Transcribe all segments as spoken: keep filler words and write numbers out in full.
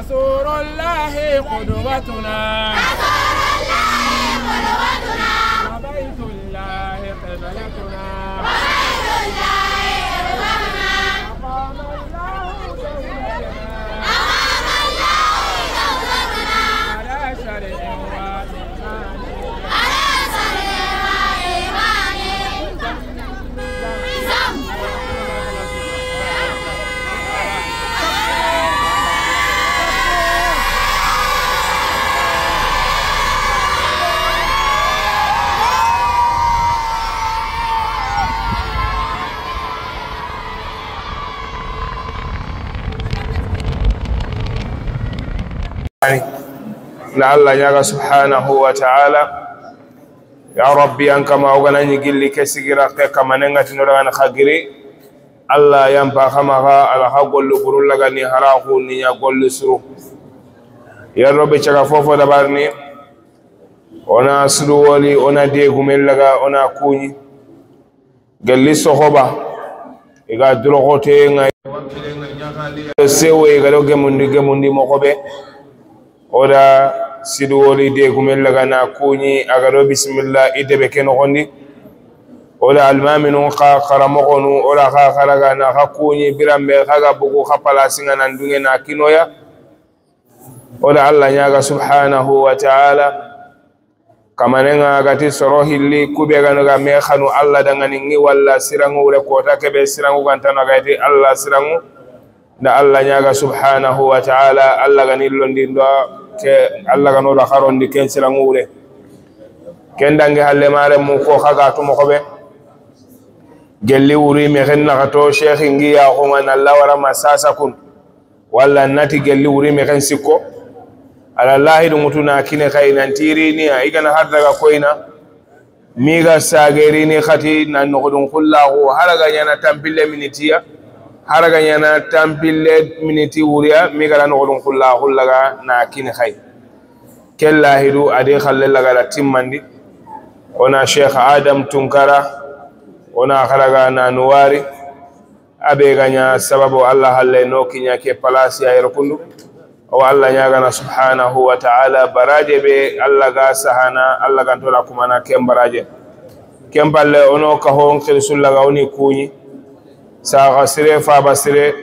رسول الله قدوتنا. وبيت الله قبلتنا. أقام الله دولتنا. على شرع وإيمان. Na Alla ñaaga subhanahu wa ta'ala, ya Rabbi, an kama o ga na ñi gilli ke sigira ke kama ne ŋa ti no daga na xa giri. Alla yampa xa maxa, ala xa gollu burulla ga ni hara xu ni ña gollu suru. Ya Rabbi, caga fofo dabar ni, o na sudu woli, o na degu mella ga, o na kuñi. Gelli soxoba, i ga doroxote ŋa, sewo i ga do gemundi, gemundi moxo be. O da sidu woli degu mella ga na kuñi, a ga do bisimilla i debe ke noxondi. O da almaminu xa xaramoxonu, o da xa xara ga na xa kuñi biranbe xa ga bugu xa palasi ŋa nan duŋe na kinoya. O da Alla ñaaga subhanahu wa ta'ala. Kamaneŋa gati soro hilli kube gano ga me xanu Alla daŋani ŋi walla siraŋu wure kota kebe siraŋu gantano gati Alla siraŋu. Nda Alla ñaaga subhanahu wa ta'ala Alla gani londi ndo ke Alla gano da xarondi ken siraŋu wure. Ken dangi halle mare mu ko xa ga tu moxo be. Gelli wuri me xen naxato sheikh ngi ya xuma na lawara ma sasa kun. Walla nati gelli wuri mexen sikko. Ala lahidu ŋutu na kine xayi nan tirini a i ga na har daga koyna. Mi ga sagerini xati na noxodun xullaxu hara ga ñana tampille minitiya. Hara ga ñana tampille miniti wuriya mi ga na noxodun xullaxu laga na kine xayi. Ke lahidu a di xalle laga da timmandi. O na sheikh Adam Tunkara. O na xara ga na nuwari. A be ga ña sababu Alla halle no kiña ke palasi a yero kundu. O Alla ñaaga na subhanahu wa ta'ala baraje be Alla ga sahana Alla ga ntola kumana ken baraje. Ken palle ono ka hon xirisu laga oni kuñi. Saxa sire faba sire.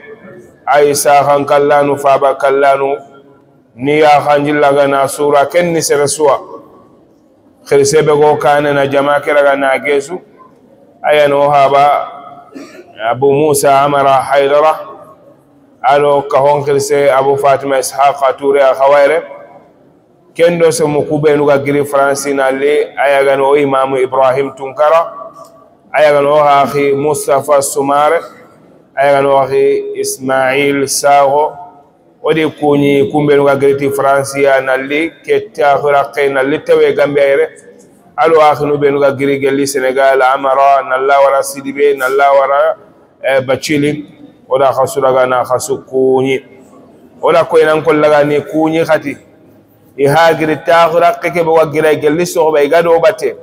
Ay saxan kallanu faba kallanu. Ni ya xanji laga na sura ken ni sere suwa. Xirise be go kane na jama kira ga na gesu. Aya no haba Abu Musa Amara Haidara. Alo ka hon xirise Abu Fatima Ishaqa Ture a xawaire. Kendo se mu kubenu ga giri Faransi na le aya ga no Imamu Ibrahim Tunkara. Aya ga no haxi Mustafa Sumare. Aya ga no haxi Ismail Sago. O de kuñi kumbenu ga giriti Faransiya nalli ke taxira ke nalli tewe Gambia yere. Alo axinu benu ga giri gelli Senegal Amara nalla wara Sidibe nalla wara eh, Bacili. O da xasu daga na xasu kuñi. O da koynan kollaga ni kuñi xati. I hagiri taxira ke ke be wa gira gelli soxoba i ga do bate.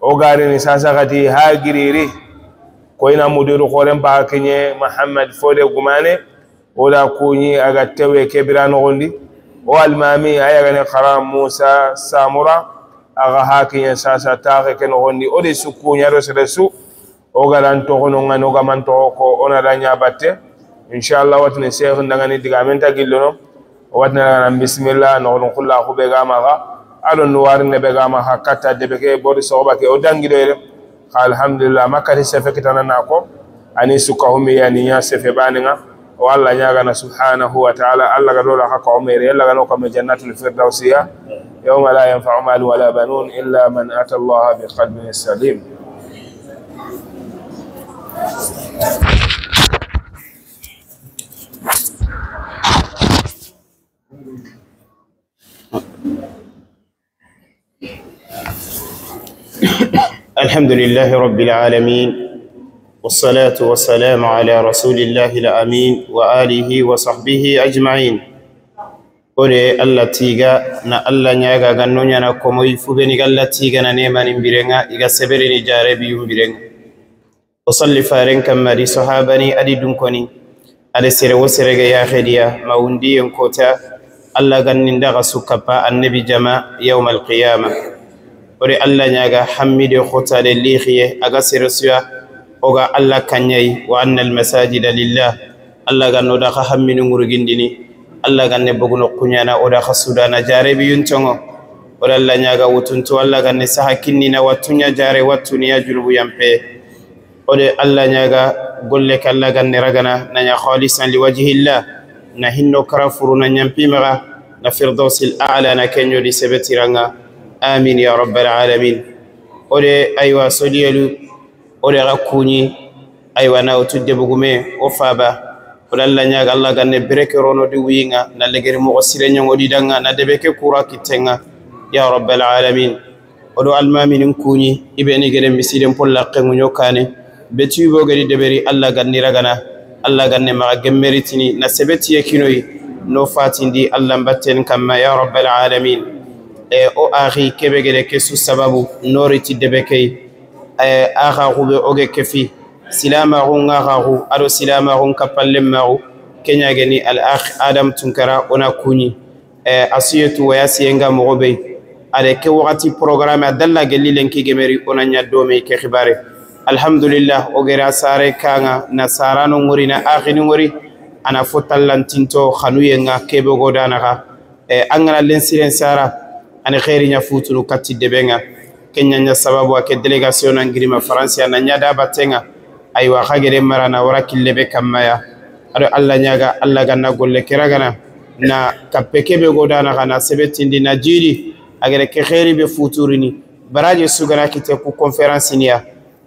O gari ni sasa xati i hagiri ri. Koyna mudiru xoren pa kiñe Muhammad Fode Gumane. O da kuñi a ga tewe kebira noxondi. O almami a ya ga ne xara Musa Samura a ga hakiñe sasa taxe ke noxondi. O de su kuña do sere su. O ga dan toxo no ŋa no ga man toxo ko o na da ña batte. Inshallah watini seexu ndangani diga men ta gillono. O watini daga nan bisimilla noxodun xulla xu be ga maxa. Ado nuwari ne be ga maxa katta debe ke bori soxoba ke o dangi do yere. Xa alhamdulillah, makkati sefe kitana na ko, ani suka humi yani nya sefe bani ŋa. O Alla ñaagana subhanahu wa ta'ala, Alla ga dola xa ko humi re, Alla ga no kame jannatul firdausiya, yawma la yanfa'u malu wala banun illa man ata Allah bi qalbin salim. الحمد لله رب العالمين، والصلاة والسلام على رسول الله الأمين وآله وصحبه أجمعين. Ore Alla tiga na Alla ñaga ganno ñana komoy fubeni ga Alla tiga na nemani mbirenga iga seberini jarebi yumbirenga. O salli faren kamma di sahabani adi dunkoni. Ade sere wo sere ga yaxediya ma wundi en kota. އައްލާ ގަންނިން ދަގަސް ކައްޕާ އަންނެބި ޖަމާ ޔައުމަލް ޤިޔާމަ. އޮޑެ އައްލާ ނާގަ ހައްމިދޭ ޚުތާލެ ލީޚިޔެ އަގަސިރުސުޔާ އޮގާ އައްލާ ކަންޏައި ވައަންނަލް މަސާޖިދަ ލިއްލާ. އައްލާ ގަން އޮޑާ ޚަ ހައްމިނު ނުރުގިންދިނި. އައްލާ ގަންނެ ބޮގު ނޮއްކުންޏާ އޮޑާ ޚަ ސުޑާ ނަޖާރޭ ބިޔުންތޮން އޮ. އޮޑެ އައްލާ ނާގަ އުތުންތޯ އައްލާ ގަންނެ ސަހަ ކިންނި ނަ ވައްތުންޏާ ޖާރޭ ވައްތުނިޔާ ޖުނުބު ޔަންޕޭ. އޮޑެ އައްލާ ނާގަ ގޮއްލެކަ އައްލާ ގަންނެ ރަގަނާ ނަޔާ ޚާލިޞަން ލިވަޖްހިއްލާ. ނަ ހިންނޯ ކަރަ ފުރުނަ ންޔަންޕީމަގަ ނަ ފިރްދައުސިލް އައްލާ ނަ ކެންޔޮޑި ސެބެތި ރަނގަ. އާމީން ޔާ ރައްބަލް އާލަމީން. އޮޑެ އައިވާ ސޮލިޔަލު އޮޑެ ރައްކޫނީ އައިވާ ނަ އުތުއްދެ ބުގުމޭ އޮފާބާ. އޮޑެ އައްލާ ނާގަ އައްލާ ގަންނެ ބެރެކެ ރޯނޯ ޑިވީނގަ ނަ ލެގެރި މުގޮ ސިރެންޏަން އޮޑި ޑަންގަ ނަ ދެބެކެ ކުރާ ކިތެންގަ. ޔާ ރައްބަލް އާލަމީން. އޮޑު އަލްމާމިނުން ކޫނި އިބެނިގެރެ މިސީރެން ޕޮއްލައްކެން އުންޏޯކާނެ. ބެތިވިބޯގެރި ޑެބެރި އައްލާ ގަންނި ރަގަނާ. އައްލާ ގަންނެ މަގަ ގެންމެރިތިނި ނަ ސެބެތިޔެކިނުއި ނޯފާތިންދީ އައްލަން ބައްތެން ކަމަ ޔާ ރައްބަލް އާލަމީން. އެ އޮ އާޚީ ކެބެގެރެ ކެސު ސަބަބު ނޯރިތި ޑެބެކެއި. އެ އާޚާ ހުބެ އޮގެ ކެފި. ސިލާމާ ހުން އާޚާ ހު އަރު ސިލާމާ ހުން ކަޕައްލެންމާ ހު. ކެންޔާގެނި އަލްއާޚް އާދަމް ތުންކަރާ އޮނާ ކޫނި. އެ އަސިޔަތު ވަޔާސި އެނގާ މޮގޮބެއް. އަދެ ކެއު ވަގަތީ ޕްރޮގްރާމެއް އަދައްލާ ގެއްލިލެން ކީގެ މެރި އޮނަންޏާ ޑޯމެއި ކެ ޚިބާރެއް. އަލްޙަމްދުލިއްލާ، އޮގެރާ ސާރޭ ކާނގާ، ނަ ސާރާނުން ހުރި، ނަ އާޚިނުން ހުރި، އަނަ ފޮތަށް ލަންތިންތޯ ޚަނުޔެން އާ ކޭބޯ ގޯޑާނަގާ. އެ އަންގަނަ ލެންސިރެން ސާރާ، އަނެ ޚޭރިންޏާ ފޫތުރު ކައްޗި ދެބެން އާ. ކެންޏަންޏާ ސަބަބު އާ ކެ ދެލެގާސިއޯނަން ގިރިމަ ފަރަންސިޔާ ނަންޏާ ޑާ ބަތެން އާ. އައިވާ ޚަގެރެ މަރާ ނަ ވަރަކި ލެބެ ކަމަޔާ. އަރު އައްލާ ނާގަ އައްލާ ގަންނަ ގޮއްލެ ކެރަގަނަ. ނަ ކައްޕެ ކެބެ ގޯޑާނަ ގަނަ ސެބެތިންދި ނަ ޖީރި. އަގެރެ ކެ ޚޭރި ބެ ފޫތޫރިނި. ބަރާޖެ ސުގަނާ ކިތެކު ކޮންފެރަންސިނިޔާ.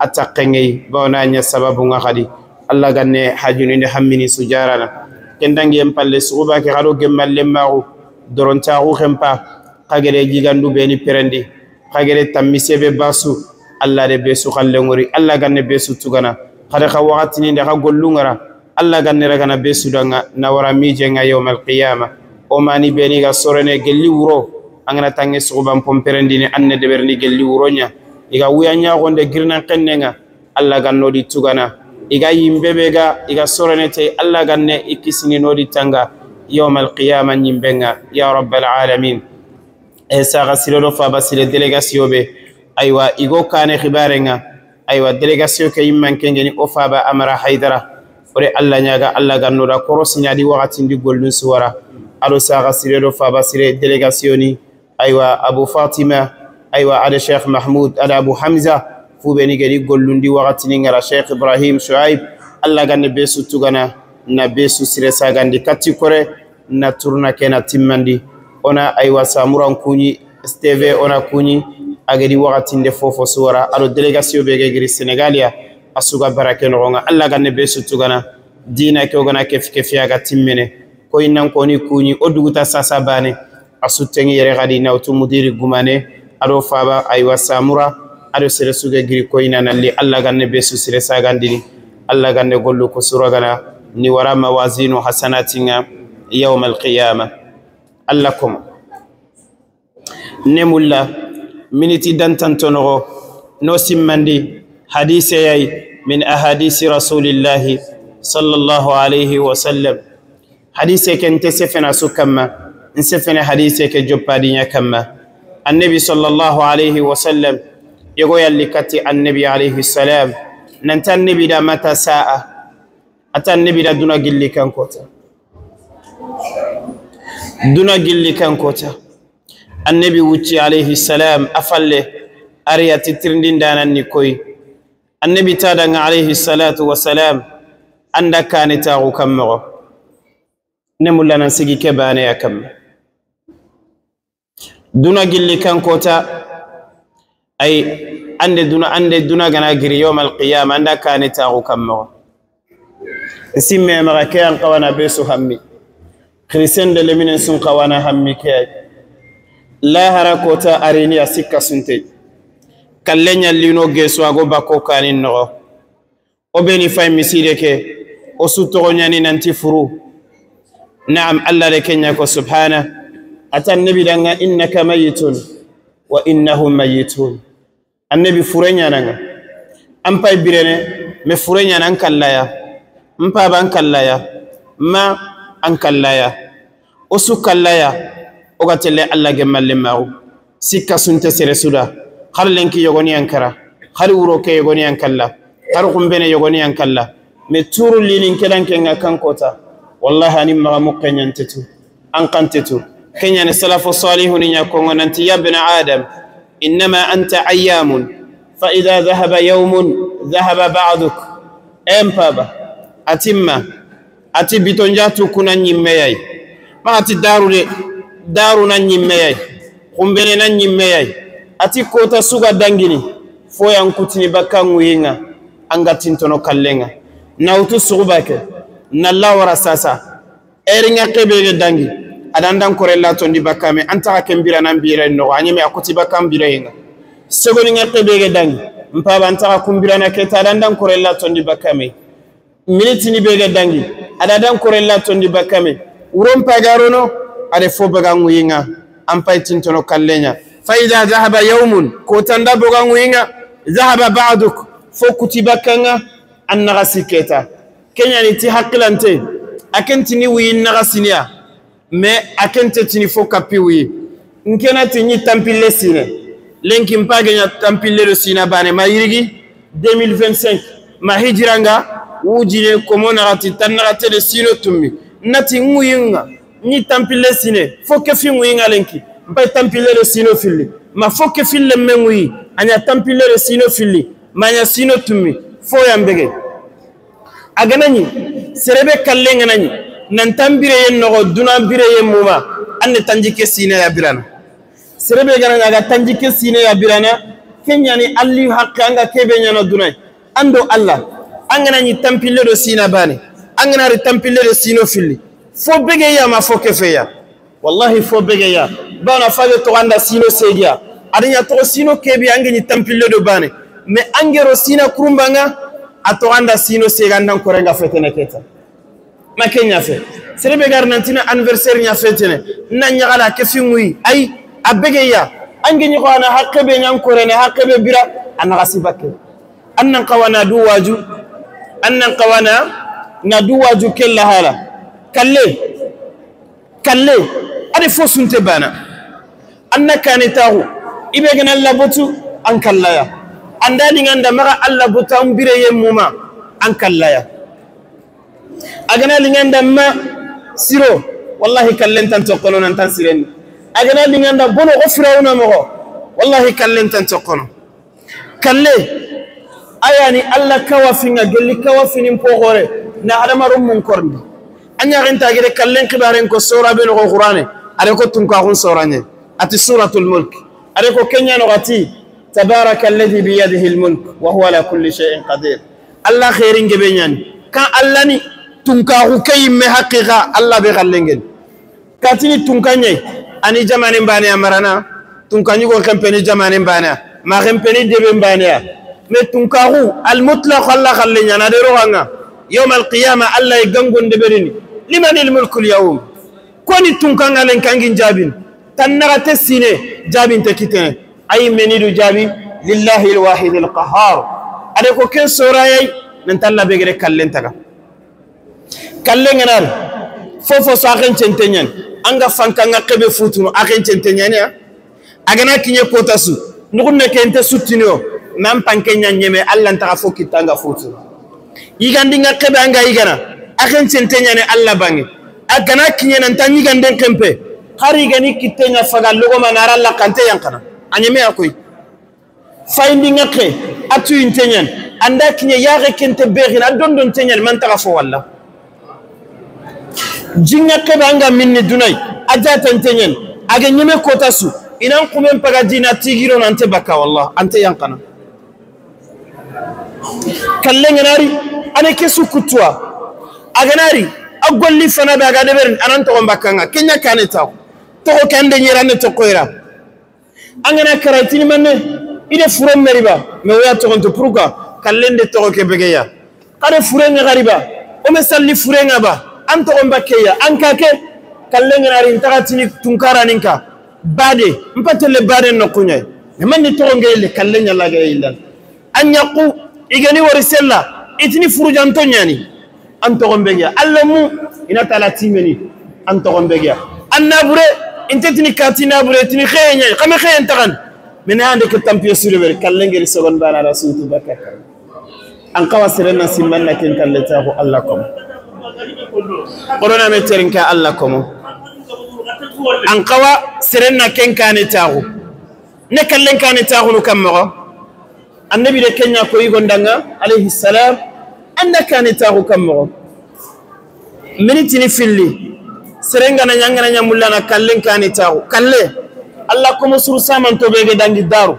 އަތައް ކެންގެއި ބައޮނާ އަންޏަ ސަބަބުން އަހަރި. އައްލާ ގަންނެ ހަޖުނިން ހައްމިނި ސުޖާރަނަ. ކެންޑަންގި އެން ޕައްލެ ސުގުބާކެ ހަރު ގެ މައްލެ މާގު. ދޮރޮން ޗާގު ހެންޕާ. ކަގެރެ ޖިގަންޑު ބޭނި ޕެރެންޑި. ކަގެރެ ތައްމިސޭ ބެ ބާސު. އައްލާ ރެ ބޭސު ކައްލެން ހުރި. އައްލާ ގަންނެ ބޭސު ތުގަނަ. ކަރެ ކަ ވަގަތިނި ދަކަ ގޮއްލުން އަރަ. އައްލާ ގަންނެ ރަގަނަ ބޭސު ޑަންގަ. ނަވަރަ މީޖެންގަ ޔައުމަލް ޤިޔާމަ. އޮމާނި ބޭނީގަ ސޮރެނެ ގެއްލި އުރޯ. އަނގަނަ ތަންގެ ސުގުބަން ޕޮން ޕެރެންޑިނެ އަންނެ ދެވެރިނި ގެއްލި އުރޯންޏާ. އިގަ އުޔަންޏާ ގޮނޑެ ގިރިނަން ކެންނެނގަ. އައްލާ ގަން ނޯޑި ތުގަނަ. އިގަ އިނބެބޭގަ އިގަ ސޮރެނެތެ އައްލާ ގަންނެ އިކިސިނި ނޯޑި ތަންގަ. ޔައުމަލް ޤިޔާމަ ނިންބެނގަ. ޔާ ރައްބަލް އާލަމީން. އެހެސާގަ ސިރެ ރޮފާބަ ސިރެ ދެލެގަސިޔޯބެ. އައިވާ އިގޯ ކާނެ ޚިބާރެންގަ. އައިވާ ދެލެގަސިޔޯ ކެއިންމަން ކެންގެނި އޮފާބަ އަމަރާ ހައިދަރާ. އޮރެ އައްލާ ނާގަ އައްލާ ގަންނޯޑާ ކޮރޮސިން އަދި ވަގަތިން ދި ގޮއްލުން ސުވަރާ. އަރުސާގަ ސިރެ ރޮފާބަ ސިރެ ދެލެގަސިޔޯނީ. އައިވާ އަބޫ ފާތިމާ. އައިވާ އަދެ ޝޭޚް މަޙްމޫދް އަދެ އަބޫ ހަމްޒާ. ފޫބެނިގެނި ގޮއްލުން ދި ވަގަތިން އަރަ ޝޭޚް އިބްރާހީމް ޝުއައިބް. އައްލާ ގަންނެ ބޭސު ތުގަނާ. ނަ ބޭސު ސިރެސާގަން ދި ކައްޗި ކޮރެ. ނަ ތުރުނަ ކެނަ ތިންމަންދި. އޮނަ އައިވާ ސާމުރަން ކޫނި. ސްޓޭވޭ އޮނަ ކޫނި އަގެދި ވަގަތިން ދެ ފޯ ފޯ ސުވަރާ އަރު ދެލެގަސިޔޯ ބޭގެ ގިރި ސެނެގާލިއާ އަސުގަ ބަރަކެ ނޮގޮނގ އައްލާ ގަންނެ ބޭސު ތުގަނަ ދީނަކެ އޮގަނަ ކެފި ކެފިއާގަ ތިންމެނެ ކޮއިންނަން ކޯނި ކޫނި އޮޑުގުތަ ސާސާ ބާނެ އަސު ތެން އެރެ ގަޑި ނައުތު މުދީރި ގުމާނެ އަރޯފާބަ އައިވާ ސާމުރާ އަރު ސެރެސުގެ ގިރި ކޮއިންނަ ނައްލި އައްލާ ގަންނެ ބޭސު ސިރެސާ ގަންދިނި އައްލާ ގަންނެ ގޮއްލު ކުސުރަގަނަ ނިވަރާ މަވާޒީނު ހަސަނާތިން ޔައުމަލް ޤިޔާމަ. އައްލަކުމު ނެމުއްލަ މިނިތި ދަންތަން ތޮނޮގޯ ނޯސިންމަންޑި ހަދީސެއް އައި މިން އަހާދީސި ރަސޫލިއްލާހި ޞައްލައްލާހު ޢަލައިހި ވަސައްލަމް. ހަދީސެކެން ތެ ސެފެން އަސުކަމަ، އިން ސެފެން ހަދީސެކެ ޖޮއްޕާދިންޏަކަމަ. އަންނެބި ޞައްލައްލާހު ޢަލައިހި ވަސައްލަމް އެގޮޔަށް ލިކަތި އަންނެބި ޢަލައިހިއްސަލާމް ނަންތަ އަންނެބިދާ މަތަ ސާއަ އަތަ އަންނެބިދާ ދުނަ ގިއްލިކަން ކޮތަ. ދުނަ ގިއްލިކަން ކޮތަ. އަންނެބި އުއްޗި ޢަލައިހިއްސަލާމް އަފައްލެ އަރިއަށް ތިތިރިން ދިން ދާނަން ނިކޮތް. އަންނެބި ތާދަން ޢަލައިހިއްޞަލާތު ވައްސަލާމް އަންދަ ކާނިތާގު ކަމަށް ނެމުލަނަން ސިގި ކެބާނެއަކަމް. ދުނަ ގިއްލިކަން ކޮތަ އައި އަންދެ ދުނަ އަންދެ ދުނަގަނާ ގިރި ޔައުމަލް ޤިޔާމަ އަންދަ ކާނިތާގު ކަމަށް. ސިންމޭ މަގަ ކެޔަން ޤަވަނާ ބޭސު ހައްމި. ކްރިސެންޑެލެ މިނެންސުން ޤަވަނާ ހައްމި ކެޔައި. ލާހަރަ ކޯތާ އަރިނި އަސިއްކަ ސުންތެއް. ކައްލެންޏަށް ލިޔުނޯ ގޭސު އަގޯ ބަކޯ ކާނިން ނޮގޯ. އޮބެނި ފައި މިސީރެކޭ. އޮސުތޯ ނަނި ނަންތި ފުރޫ. ނަޢަމް އައްލާ ރެކެންޏަކޯ ސުބްޙާނަ. އަތަ ނެބި ދަންގަ އިންނަކަ މައްޔިތުން. ވައިންނަހުމް މައްޔިތުން. އަންނެބި ފުރެންޏާ ނަން. އަންޕައި ބިރެނެ މެ ފުރެންޏާ ނަން ކައްލަޔާ. މްޕާ ބަން ކައްލަޔާ. މާ އަން ކައްލަޔާ. އޮސު ކަށްލަޔާ އޮގަތެއްލެ އައްލާގެ މައްލެ މާވު. ސިއްކަ ސުންތެ ސެރެ ސުދާ. ހަރު ލެންކި ޔޮގޮނިއަން ކަރާ. ހަރު އުރޯކެ ޔޮގޮނިއަން ކަށްލާ. ހަރު ކުންބެނެ ޔޮގޮނިއަން ކަށްލާ. މެ ތޫރު ލީނިން ކެލަން ކެން އަކަން ކޯތާ. ވައްލާހި އަނިމަގަ މުއްކެންޏަން ތެތު. އަންކަން ތެތު. ކެންޏަނެ ސަލަފު ޞާލިޙުން އިންޏާ ކޮން އޮންނަންތި؟ يا ابن آدم، إنما أنت أيام، فإذا ذهب يوم، ذهب بعضك. އޭން ޕާބަ. އަތިންމަ. އަތި ބިތޮންޖާ ތޫކުނަށް ނިންމެޔައި. މާ އަތި ދާރު، ދާރުނަށް ނިންމެޔައި. ކުންބެނެނަށް ނިންމެޔައި. އަތި ކޯތަސް ސުގަ ދަނގިނި. ފޯޔަން ކުތިނި ބައްކަން އުއިންއަ. އަނގަ ތިންތޮނޮ ކަށްލެންއަ. ނައުތު ސުގުބަކެ. ނައްލާ ވަރަސާސާ. އޭރިން އެއްކޭ ބޭގެ ދަނގި. އަދަންދަން ކުރެއްލާ ތޮންޑި ބައްކާމެ. އަންތަކަކެން ބިރަނަން ބިރައެއް ނޮގޮ. އަންޏެމެ އަކުތި ބައްކަން ބިރައިންއަ. ސޮގޮނިން އެއްކޭ ބޭގެ ދަނގި. މްޕާބަ އަންތަކަ ކުންބިރަނަކޭ ތާ އަދަންދަން ކުރެއްލާ ތޮންޑި ބައްކާމެ. މިނިތިނި ބޭގެ ދަނގި. އަދަންދަން ކުރެއްލާ ތޮންޑި ބައްކާމެ. އުރޮން ޕާގާރޯނޯ. އަރެ ފޯ ބަގަން އުއިންއަ. އަންޕައި ތިންތޮނޮ ކަށްލެންޏަ. فإذا ذهب يوم، ކޯތަންދާ ބޮގަން އުއިންއަ. ذهب بعضك، ފޯ ކުތި ބައްކަންއަ. އަންނަގަ ސިއްކޭތަ. ކެންޔަނި ތި ހައްޤިލަންތެ. އަކެން ތިނި އުއިން ނަގަސިނިއާ. މެ އަކެން ތެ ތިނި ފޯ ކައްޕި އުއި. އިންކެނަ ތި ނި ތަންޕިއްލެ ސީނެ. ލެންކިން ޕާގެންޔަ ތަންޕިއްލެ ރު ސީނާ ބާނެ މައިރިގި. ދެ މިލް ފެންސެން. މަ ހިޖިރަނގަ. އޫޖިނެ ކޮމޯ ނަގަތި ތަން ނަގަތެ ދެ ސީނޯ ތުންމި. ނަތި އުއިންއަ. ނި ތަންޕިއްލެ ސީނެ. ފޯ ކެފިން އުއިން އަލެންކި. ބައި ތަންޕިއްލެ ރު ސީނޯ ފިއްލި. މަ ފޯ ކެފިއްލެ މެން އުއި. އަންޏަ ތަންޕިއްލެ ރު ސީނޯ ފިއްލި. މަ އަންޏަ ސީނޯ ތުންމި. ފޯ ޔަން ބެގެ. އަގަނަނި، ސެރެބެ ކަށްލެން އަނަނި، ނަން ތަންބިރެޔެއް ނޮގޮ، ދުނާ ބިރެޔެއް މޫމާ، އަންނެ ތަންޖިކެ ސީނެޔާ ބިރަނަ. ސެރެބެ ގަނަން އަގަ ތަންޖިކެ ސީނެޔާ ބިރަނަ، ކެންޔަނި އައްލި ހައްޤެ އަނގަ ކޭބެންޏަނޯ ދުނައި. އަންދޯ އައްލާ، އަނގަނަނި ތަންޕިއްލެ ރު ސީނާ ބާނެ، އަނގަނާރި ތަންޕިއްލެ ރު ސީނޯ ފިއްލި. ފޯ ބެގެޔާ މާ ފޯ ކެފެޔާ. ވައްލާހި ފޯ ބެގެޔާ. ބާނަ ފާގެ ތޮގަންދާ ސީނޯ ސޭގެޔާ. އަރިންޔާ ތޯ ސީނޯ ކޭބި އަނގެނި ތަންޕިއްލެ ދޯ ބާނެ. މެ އަނގެ ރޯ ސީނާ ކުރުން ބަނގާ. އަތޮގަންދާ ސީނޯ ސޭގަންނަން ކޮރެނގާ ފެތެނެ ކޭތަ. މަ ކެންޔާ ފެ. ސެރެބެ ގަރަނަން ތިނަ އަންވެރްސެރިންޔާ ފެތެނެ. ނަން ޔަގަލާ ކެފިން އުއި. އައި. އަ ބެގެޔާ. އަނގެނި ކޮއާނަ ހައްޤެބެ ނަން ކޮރެނެ ހައްޤެބެ ބިރަ. އަންނަ ގަސިބަކެ. އަންނަން ކަވަނާ ދޫވާޖު. އަންނަން ކަވަނާ. ނަ ދޫވާޖު ކެއްލަ ހާލަ. ކައްލޭ. ކައްލޭ، އަދި ފޯ ސުންތެ ބާނަ. އަންނަ ކާނެ ތާހު، އިބޭގެ ނައްލަ ބޮތު، އަންކައްލަޔަ. އަންދާ ނިނގަންދަ މަގަ އައްލަ ބޮތަ އުންބިރެޔެ މުމާ، އަންކައްލަޔަ. އަގަނާ ލިނގަންދަ މަ ސިރޯ، ވައްލާހި ކައްލެން ތަން ތޮއްކޮނޯ ނަން ތަން ސިރެން. އަގަނާ ލިނގަންދަ ބޮނު އޮ ފިރައުނަ މަގޯ، ވައްލާހި ކައްލެން ތަން ތޮއްކޮނޯ. ކައްލޭ، އަޔާނި އައްލަ ކަވަފިން އަ ގެއްލި ކަވަފިނިން ޕޯހޯރެ، ނަހަރަމަރުން މުންކޮރުން. އަންޏާގެން ތާގެރެ ކައްލެން ކިބާރެން ކޮށް ސޯރާ ބޭނުގޮ ގުރާނެ، އަރެކޮ ތުންކާހުން ސޯރާންޏެ. އަތި ސޫރަތުލް މުލްކް. އަރެކޮ ކެންޏާ ނޮގަތީ، تبارك الذي بيده الملك وهو على كل شيء قدير. އައްލާ ޚޭރިން ގެބެންޏާނި. ކާ އައްލަނި ތުންކާހު ކެއިން މެ ހައްޤީގަ އައްލާ ބޭ ކައްލެންގެން. ކާތިނި ތުންކަންޏެއް، އަނި ޒަމާނެން ބާނެއާ މަރަނާ، ތުންކަންޏުގޮން ކެމްޕޭނި ޒަމާނެން ބާނެއާ، މާ ކެމްޕޭނި ދެބެން ބާނެއާ. މެ ތުންކާހު، އަލްމުތްލަޤު އައްލާ ކައްލެންޏާ ނަދެރޯ އަނގާ. ޔައުމަލް ޤިޔާމާ އައްލާ އެއްގަންގޮން ދެބެރިނި. لمن الملك اليوم؟ ކޮނި ތުންކަން އަލެން ކަނގިން ޖާބިން؟ ތަންނަގަތެއް ސީނެ ޖާބިން ތެކިތެނެ. އައި މެނިޑު ޖާބި، لله الواحد القهار. އަދެކޮ ކެން ސޯރާޔައި، ނަން ތައްލަ ބޭގެރެ ކައްލެންތަކަށް. ކައްލެން އެނާރި. ފޯ ފޯ ސާކެން ޗެންތެންޏަން. އަނގަ ފަންކަން އައްކެބެ ފޫތުނު އަކެން ޗެންތެންޏަނިއަ. އަގަނާ ކިންޏެ ކޯތަސު. ނުގުންނެ ކެންތެ ސުއްތިނިއޯ. މަން ފަންކެންޏަން ޔެމެ އައްލަން ތަގަ ފޯ ކިއްތަނގަ ފޫތުނު. އީގަނޑިން އައްކެބެ އަނގަ އީގަނަ. އަކެން ޗެންތެންޏަނެ އައްލަ ބަނގެ. އަގަނާ ކިންޔެ ނަން ތަންޏިގަނޑެން ކެމްޕެ. ހަރީގަނި ކިއްތެން އަށް ފަގާ ލޮގޮމަ ނާރައްލަ ކަންތެ ޔަންކަނަ. އަންޏެމެ އަކުއި. ފައިންޑިން އަކެ، އަތު އިންތެންޏަން، އަންދާ ކިންޏެ ޔާގެ ކެންތެ ބޭހިން އައްޑޮންޑޮން ތެންޏަން މަންތަގަ ފޯވައްލަ. ޖިން އަކެ ބާނގާ މިންނި ދުނައި، އަޖާ ތަންތެންޏަން، އަގެ ނިމެ ކޯތަސު، އިނާން ކުމެން ޕަގަ ޖީނާ ތީގިރޯން އަންތެ ބައްކާ ވައްލާ، އަންތެ ޔަންކަނަ. ކައްލެން އެނާރި، އަނެ ކެސު ކުއްތުވާ. އަގަނާރި، އަގޮއްލި ފަނާ ބާގާ ދެބެރިން، އަނަން ތޮގޮން ބައްކަން ކެންޏަ ކާނެ ތާ. ތޮގޮ ކަންދެން ޔެރަންނެ ތޮއްކޮއިރާ. އަނގަނާ ކަރައި ތިނިމަންނެ، އިރެ ފުރެން މެރިބާ، މެ އޮޔާ ތޮގޮންތު ޕުރުކާ، ކައްލެން ދެ ތޮގޮކެ ބެގެޔާ. ކަރެ ފުރެން އެ ގަރިބާ، އޮމެ ސައްލި ފުރެން އަބާ، އަން ތޮގޮން ބައްކެއްޔާ، އަން ކާކެ، ކައްލެން އެނާރި އިންތަގާ ތިނި ތުންކާރާ ނިންކާ. ބާދެ، މްޕަތެއްލެ ބާދެ ނޮކުންޏެ. އެމަންނި ތޮގޮން ގެއިލެ ކައްލެން އަލާގެ އިލަން. އަން ޔައްކު، އިގެނި ވަރި ސެއްލާ، އިތިނި ފުރު ޖަންތޮންޏާނި. އަން ތޮގޮން ބެގެޔާ. އައްލަމު، އިނަތަލާ ތީމެނި. އަން ތޮގޮން ބެގެޔާ. އަންނާބުރޭ، އިންތެ ތިނި ކާތި ނާބުރޭ ތިނި ޚޭ އެންޏައި، ކަމެ ޚޭ އެންތަކަން. މިނާ އަނދެކެ ތަންޕިޔަ ސުރެވެރި، ކައްލެންގެ ރިސޮގަން ބާނާ ރަސޫތު ބަކަކަ. އަންކަވާ ސިރެންނަ ސިންމަންނަ ކެން ކައްލެތާހު އައްލަކޮމު. ކޮރޯނާ މެއްޗެރިން ކާ އައްލަކޮމު. އަންކަވާ ސިރެންނަ ކެން ކާނެތާހު. ނެ ކައްލެން ކާނެތާހުނު ކަމަގަ. އަންނަބި ރެކެންޏާ ކޮއިގޮންޑަންގަ ޢަލައިހިއްސަލާމް އަންނަ ކާނެތާހު ކަމަގަ. މިނި ތިނި ފިއްލި. ސިރެންގަނަ ޔަންގަނަ ޔަމުލާނަ ކައްލެން ކާނިތާހު. ކައްލެ. އައްލަކޮމު ސުރުސާމަންތޯ ބޭގެ ދަނގި ދާރު.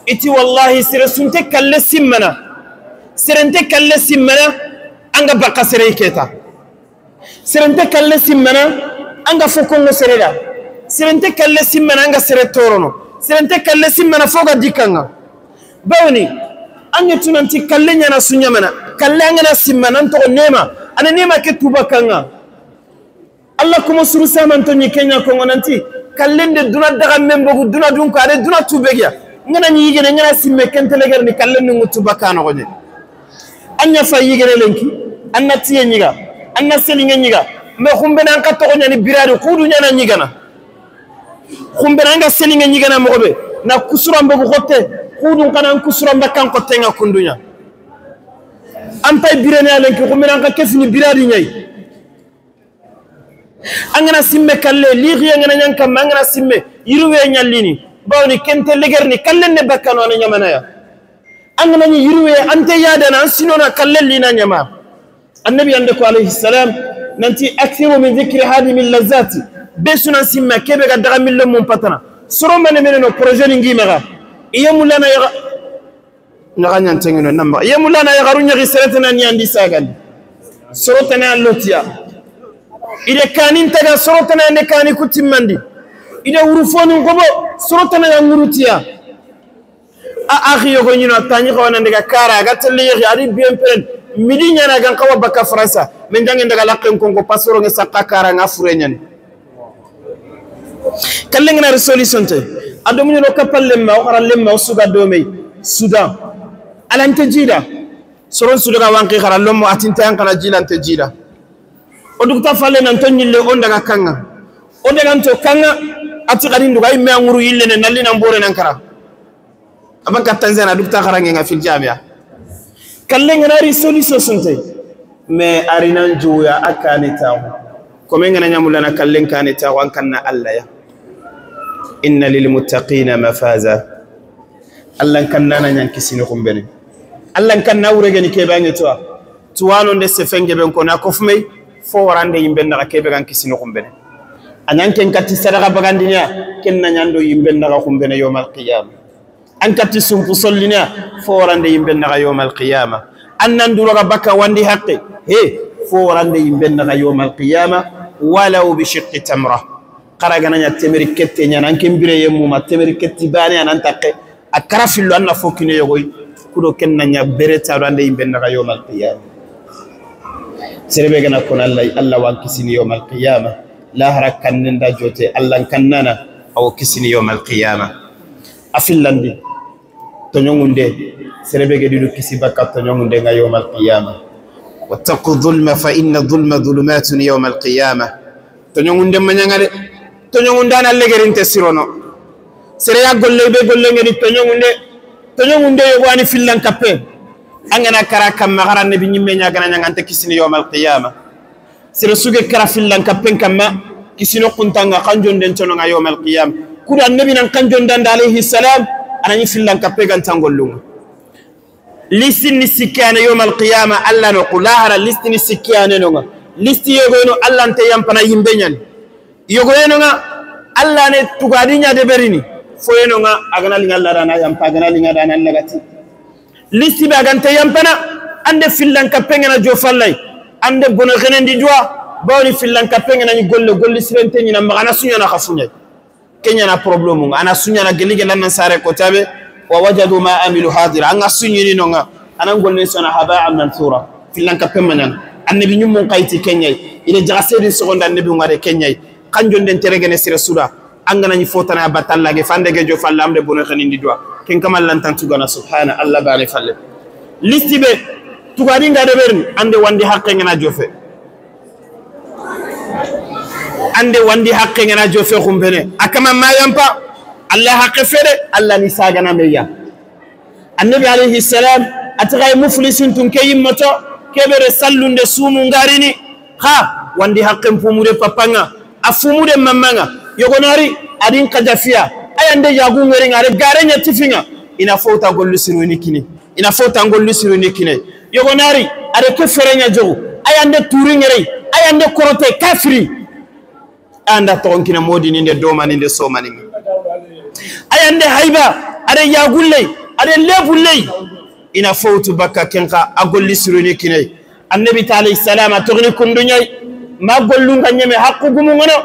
އިތި ވައްލާހި ސިރެ ސުންތެ ކައްލެ ސިންމަނަ. ސިރެންތެ ކައްލެ ސިންމަނަ. އަނގަ ބަކަ ސެރެއި ކޭތާ. ސިރެންތެ ކައްލެ ސިންމަނަ. އަނގަ ފޮކޮންގޮ ސެރެރާ. ސިރެންތެ ކައްލެ ސިންމަނަ އަނގަ ސެރެ ތޯރޮނު. ސިރެންތެ ކައްލެ ސިންމަނަ ފޮގަ ދިކަންގަ. ބައުނި، އަން އެތުނަން ތި ކައްލެން ޔަނާ ސުންޏަމަނަ، ކައްލެ އަނގަނާ ސިންމަ ނަންތޯ ނޭމަ، އަނެ ނޭމަ ކެ ތުބަކަންއާ. އައްލަކުމު ސުރުސާމަންތޯ ނިކެންޏާ ކޮން އަނަންތި، ކައްލެން ދެ ދުނަށް ދަގަ މެންބޮގު ދުނަ ދުންކާ އަދެ ދުނަ ތުބެގިޔަ. އަނގަނާ އީގެނެ އަނގަނާ ސިންމެ ކެންތެލެގެރަނި ކައްލެން ނުން ތުބަކާ ނޮގޮނެ. އަންޏަ ފައިގެނެ ލެންކި، އަންނަ ތިއެ ނިގަ، އަންނަ ސެލިނގެ ނިގަ، މެ ހުންބެނާ ކަތޮގޮ ނި ބިރާރި ކޫދު ނަން ނިގަނާ. ހުންބެނާ އަނގަ ސެލިނގެ ނިގަނާ މޮގޮބެ، ނަ ކުސުރަން ބޮގު ކޮށްތެ، ކޫދުން ކަނާން ކުސުރަން ބަކާން ކޮށްތެ އަނގަ ކުންޑުންޏާ. އަންޕައި ބިރެނެ އަލެންކި ހުންބެނާ އަނގަ ކެފިނި ބިރާރި ނިޔައި. އަނގަނާ ސިންމެ ކައްލެ، ލީގި އަނގަނާ ޔަންކަމް އަނގަނާ ސިންމެ، އިރުވޭ ނައްލިނި. ބައުނި ކެންތެ ލެގެރަނި ކައްލެންނެ ބަކާނު އަނެ ޔަމަނަޔަ. އަނގަނަނި އިރުވޭ އަންތެޔާދަނަ އަންސިނޯނަ ކައްލެއް ލީނާ ނަމާ. އަންނަބި އަންދަކު ޢަލައިހިއްސަލާމް ނަންތި، "أكثروا من ذكر هاذم اللذات." ބޭސުނަ ސިންމަ ކޭބެގަ ދަގަ މިއްލަމުން ޕަތަނަ. ސޮރޮމަނެ މެނެނޯ ޕްރޮޖެނިން ގީމަގަ. އިޔަމުލާނަ ޔަގަ، ނަގަން ތެނގިނު ނަމަ. އިޔަމުލާނަ ޔަގަރުން ޔަގި ސެރެތަނަ ނިޔަން ދިސާގަން. ސޮރޮތަނަ ލޮތިޔާ. އިރެ ކާނިންތަގަ ސޮރޮތަނަ ނެ ކާނި ކުތިމަންދި. އިރެ އުރުފޯނުން ގޮބޮ ސޮރޮތަނަ ޔަން އުރުތިޔާ. އަ، އަޚި ޔޮގޮ އިން ތާނި ކަވަނަން ދެގަ ކާރާ ގަތެއް ލިޔެހި އަރި ބިޔަން ޕެރެން މިދިން ޔާނާ ގަން ކަވަ ބަކަ ފަރަންސާ. މެން ޖަންގެން ދަގަ ލައްކެން ކޮންކޮ ޕަސްވަރުގެ ސައްކާ ކާރާ އަފުރެން ޔަނި. ކައްލެންގެ ރިސޮލިއުޝަންތެ. އަދު މި ލޮކަޕަށް ލެއްމަ، އޮކަރަށް ލެއްމަ، އޮސުގަ ދޯމެއް. ސުދާ. އަލަންތެ ޖީލާ. ސޮރޮން ސުދުގަ ވާންކި ކަރަށް ލޮމްމަ އަތިން ތަޔަން ކަނަ ޖީލަންތެ ޖީލާ. އޮޑުކުތާ ފަލެ ނަންތޮން ޖިއްލެ އޮން ދަގަ ކަންއަ. އޮޑެގަންތޯ ކަންއަ. އަތި ކަރިން ދުގައި މެ އަނގުރު އިއްލެނެ ނައްލި ނަން ބޯރެ ނަން ކަރާ. އަބަ ކައްތަން ޒޭނާ ދުކްތާ ކަރަނގެން އަ ފިލް ޖާމިއާ. ކައްލެން އަނާ ރިސޯލި ސޯސުންތެ. މޭ އަރިނަން ޖޫޔާ އަ ކާނިތާހު. ކޮމެން އަނަ ނަމުލަނަ ކައްލެން ކާނިތާހު އަން ކަންނަ އައްލަޔަ. إن للمتقين مفازا. އައްލަން ކަންނާނަ ނަން ކިސިނި ކުންބެނެ. އައްލަން ކަންނާ އުރެގެނި ކޭބަން އެތުވާ. ތުވާނުން ދެ ސެފެންގެ ބެން ކޮނާ ކޮފުމެއް. ފޯވަރަން ދެ އިންބެން ނަގަ ކޭބެގަން ކިސިނި ކުންބެނެ. އަން ކެން ކައްޗި ސަރަގަ ބަގަން ދިނިޔާ. ކެންނަ ނަން ދު އިންބެން ނަގަ ކުންބެނެ ޔައުމަލް ޤިޔާމަ. އަން ކައްޗި ސުންޕު ސޮއްލިނިއާ ފޯވަރަން ދެ އިންބެން ނަގަ ޔައުމަލް ޤިޔާމަ. އަން ނަން ދުރަގަ ބަކަ ވަންދި ހައްޤެއް. ހޭ، ފޯވަރަން ދެ އިންބެން ނަގަ ޔައުމަލް ޤިޔާމަ. ވަލައު ބިޝިއްޤި ތަމްރަ. ކަރަގަނަ ތެމެރި ކެއްތެ ނަން ކެން ބިރެ ޔެއްމުމަ ތެމެރި ކެއްތި ބާނެ އަން ތައްޤެ. އަ ކަރަފިއްލު އަންނަ ފޮކިނެ ޔޮގޮތް. ކުޑޯ ކެންނަ ބެރެ ތާރު އަން ދެ އިންބެން ނަގަ ޔައުމަލް ޤިޔާމަ. ސެރެބޭގެ ނަ ކޮނަ އައްލަ ވަން ކިސިނި ޔައުމަލް ޤިޔާމަ. ލާހަރަ ކަންނެން ދާ ޖޯތެ އައްލަން ކަންނާނަ އަވަ ކިސިނި ޔައުމަލް ޤިޔާމަ. އަފިއްލަންދި. ތޮންޔޮން އުނދެ، ސެރެބޭގެ ދިދު ކިސި ބަކަ ތޮންޔޮން އުނދެ އަ ޔައުމަލް ޤިޔާމަ. واتقوا الظلم فإن الظلم ظلمات يوم القيامة. ތޮންޔޮން އުނދެ މަންޔަނގަލެ، ތޮންޔޮން އުނދާނަ އައްލެގެރިން ތެ ސިރޮނޯ. ސެރެޔާ ގޮއްލެ އިބޭ ގޮއްލެންގެ ތޮންޔޮން އުނދެ، ތޮންޔޮން އުނދެ ޔޮގާނި ފިއްލަން ކައްޕެ. އަނގަނާ ކަރާ ކަމަ ހަރަން ނެބި ނިމެން ޔާގަނާ ނަން އަންތަ ކިސިނި ޔައުމަލް ޤިޔާމަ. ސިރަސުގެ ކަރަ ފިއްލަން ކައްޕެން ކަމަ، ކިސިނި ކުންތަން އަ ކަންޖޮން ދެން ތޮނުން އަ ޔައުމަލް ޤިޔާމަ. ކުޑަ ނެބި ނަން ކަންޖޮން ދަން އަލައިހިއްސަލާމް، އަނަނި ފިއްލަން ކައްޕެ ގަންތަން ގޮއްލުން. ލިސްތިން ނިސްސިކިޔާނެ ޔައުމަލް ޤިޔާމަ އައްލާނޯ ކުލާހަރަ ލިސްތި ނިސްސިކިޔާނެ ނޮނގ. ލިސްތި ޔޮގޮއެނު އައްލާން ތެޔަން ޕަނަ އިނބެންޏަން. ޔޮގޮއެނު އައްލާނެ ތުގާދިންޏާ ދެބެރިނި. ފޮޔެނު އަ އަގަނަލި އައްލާރާނާ ޔަންޕާ އަގަނަލި އައްލާރާނާ އަންނަގަތި. ލިސްތި ބަގަން ތެޔަން ޕަނަ. އަންދެ ފިއްލަން ކައްޕެން އަނަ ޖޯފައްލައި. އަންދެ ބުނަ ގެނެން ދިދުއާ. ބައުނި ފިއްލަން ކައްޕެން އަނަ ގޮއްލު ގޮއްލި ސިރެން ތެން އަނަ މަގަނަ ސުންޔަނަ ޚަފުންޏެ. ކެންޔަނާ ޕްރޮބްލަމުން އަނާ ސުންޏަނާ ގެލިގެ ލަންނަން ސާރެ ކޮތާބެ. ووجدوا ما عملوا حاضرا. އަން އަސުން އިނީ ނޮނގަ. އަނަން ގޮންނެސް އަނާ ހަބާއަން މަންސޫރާ. ފިއްލަން ކައްޕެން މަންޔަން. އަންނެބި ނިމުން ކައިތި ކެންޏައި. އިރެ ޖާސޭދި ސޮގޮންދަ އަންނެބި އުނގާރެ ކެންޏައި. ކަންޖޮންދެން ތެރެގެނެ ސިރަ ސުރާ. އަންގަނަނި ފޯތަނާ ބަތައްލާގެ ފަންދެގެ ޖޯފައްލާ އަމްރެ ބުނެ ކެނިން ދިދުއާ. ކެންކަމަށް ލަންތަން ތުގަނަ ސުބްޙާނަ އައްލާ ބާނެ ފައްލެ. ލިސްތި ބެ. ތުގާދިން ގާދަ ބެރިން. އަންދެ ވަންދި ހައްޤެން އަނާ ޖޯފެ. އަންދެ ވަންދި ހައްޤެއް ގަނާ ޖޯފެ ކުންބެނެ. އަކަމަށް މާޔަންޕާ. އައްލާ ހައްޤެއް ފެރެ، އައްލާ ނިސާގަނާ މެއްޔާ. އަންނަބި ޢަލައިހިއްސަލާމް އަތިގައި މުފްލިސުން ތުން ކެއިން މަތޯ، ކެބެރެ ސައްލުން ދެ ސޫމުން ގާރިނި. ހާ، ވަންދި ހައްޤެން ފުމުރެ ޕަޕަނގަ، އަ ފުމުރެ މަންމަނގަ، ޔޮގޮނާރި، އަރިން ކަޖަފިޔާ، އަޔަންދެ ޔާގުން ވެރިން އަރެ ގާރެ ނެތިފިނގަ، އިނަ ފޯތާ ގޮއްލު ސިރު ނިކިނި. އިނަ ފޯތާ ގޮއްލު ސިރު ނިކިނެ. ޔޮގޮނާރި، އަރެ ކެ ފެރެން އަޖޮގު، އަޔަންދެ ތޫރިން އެރެއި، އަޔަންދެ ކޮރޮތެ ކާފިރި. އާންދާ ތޯންކިނަ މޯދިނިންދެ ދޯމަނިންދެ ސޯމަނިން. އަޔަންދެ ހައިބާ، އަރެ ޔާގުންލެއި، އަރެ ލޭބުންލެއި. އިނަ ފޯތު ބައްކަ ކެންކަ އަ ގޮއްލި ސިރު ނިކިނެ. އަންނަބި ތާ ޢަލައިހިއްސަލާމް އަތޮގިނި ކުންދުންޏައި، މާ ގޮއްލުން ގަންޏެމެ ހައްޤު ގުމުން އޮނޯ.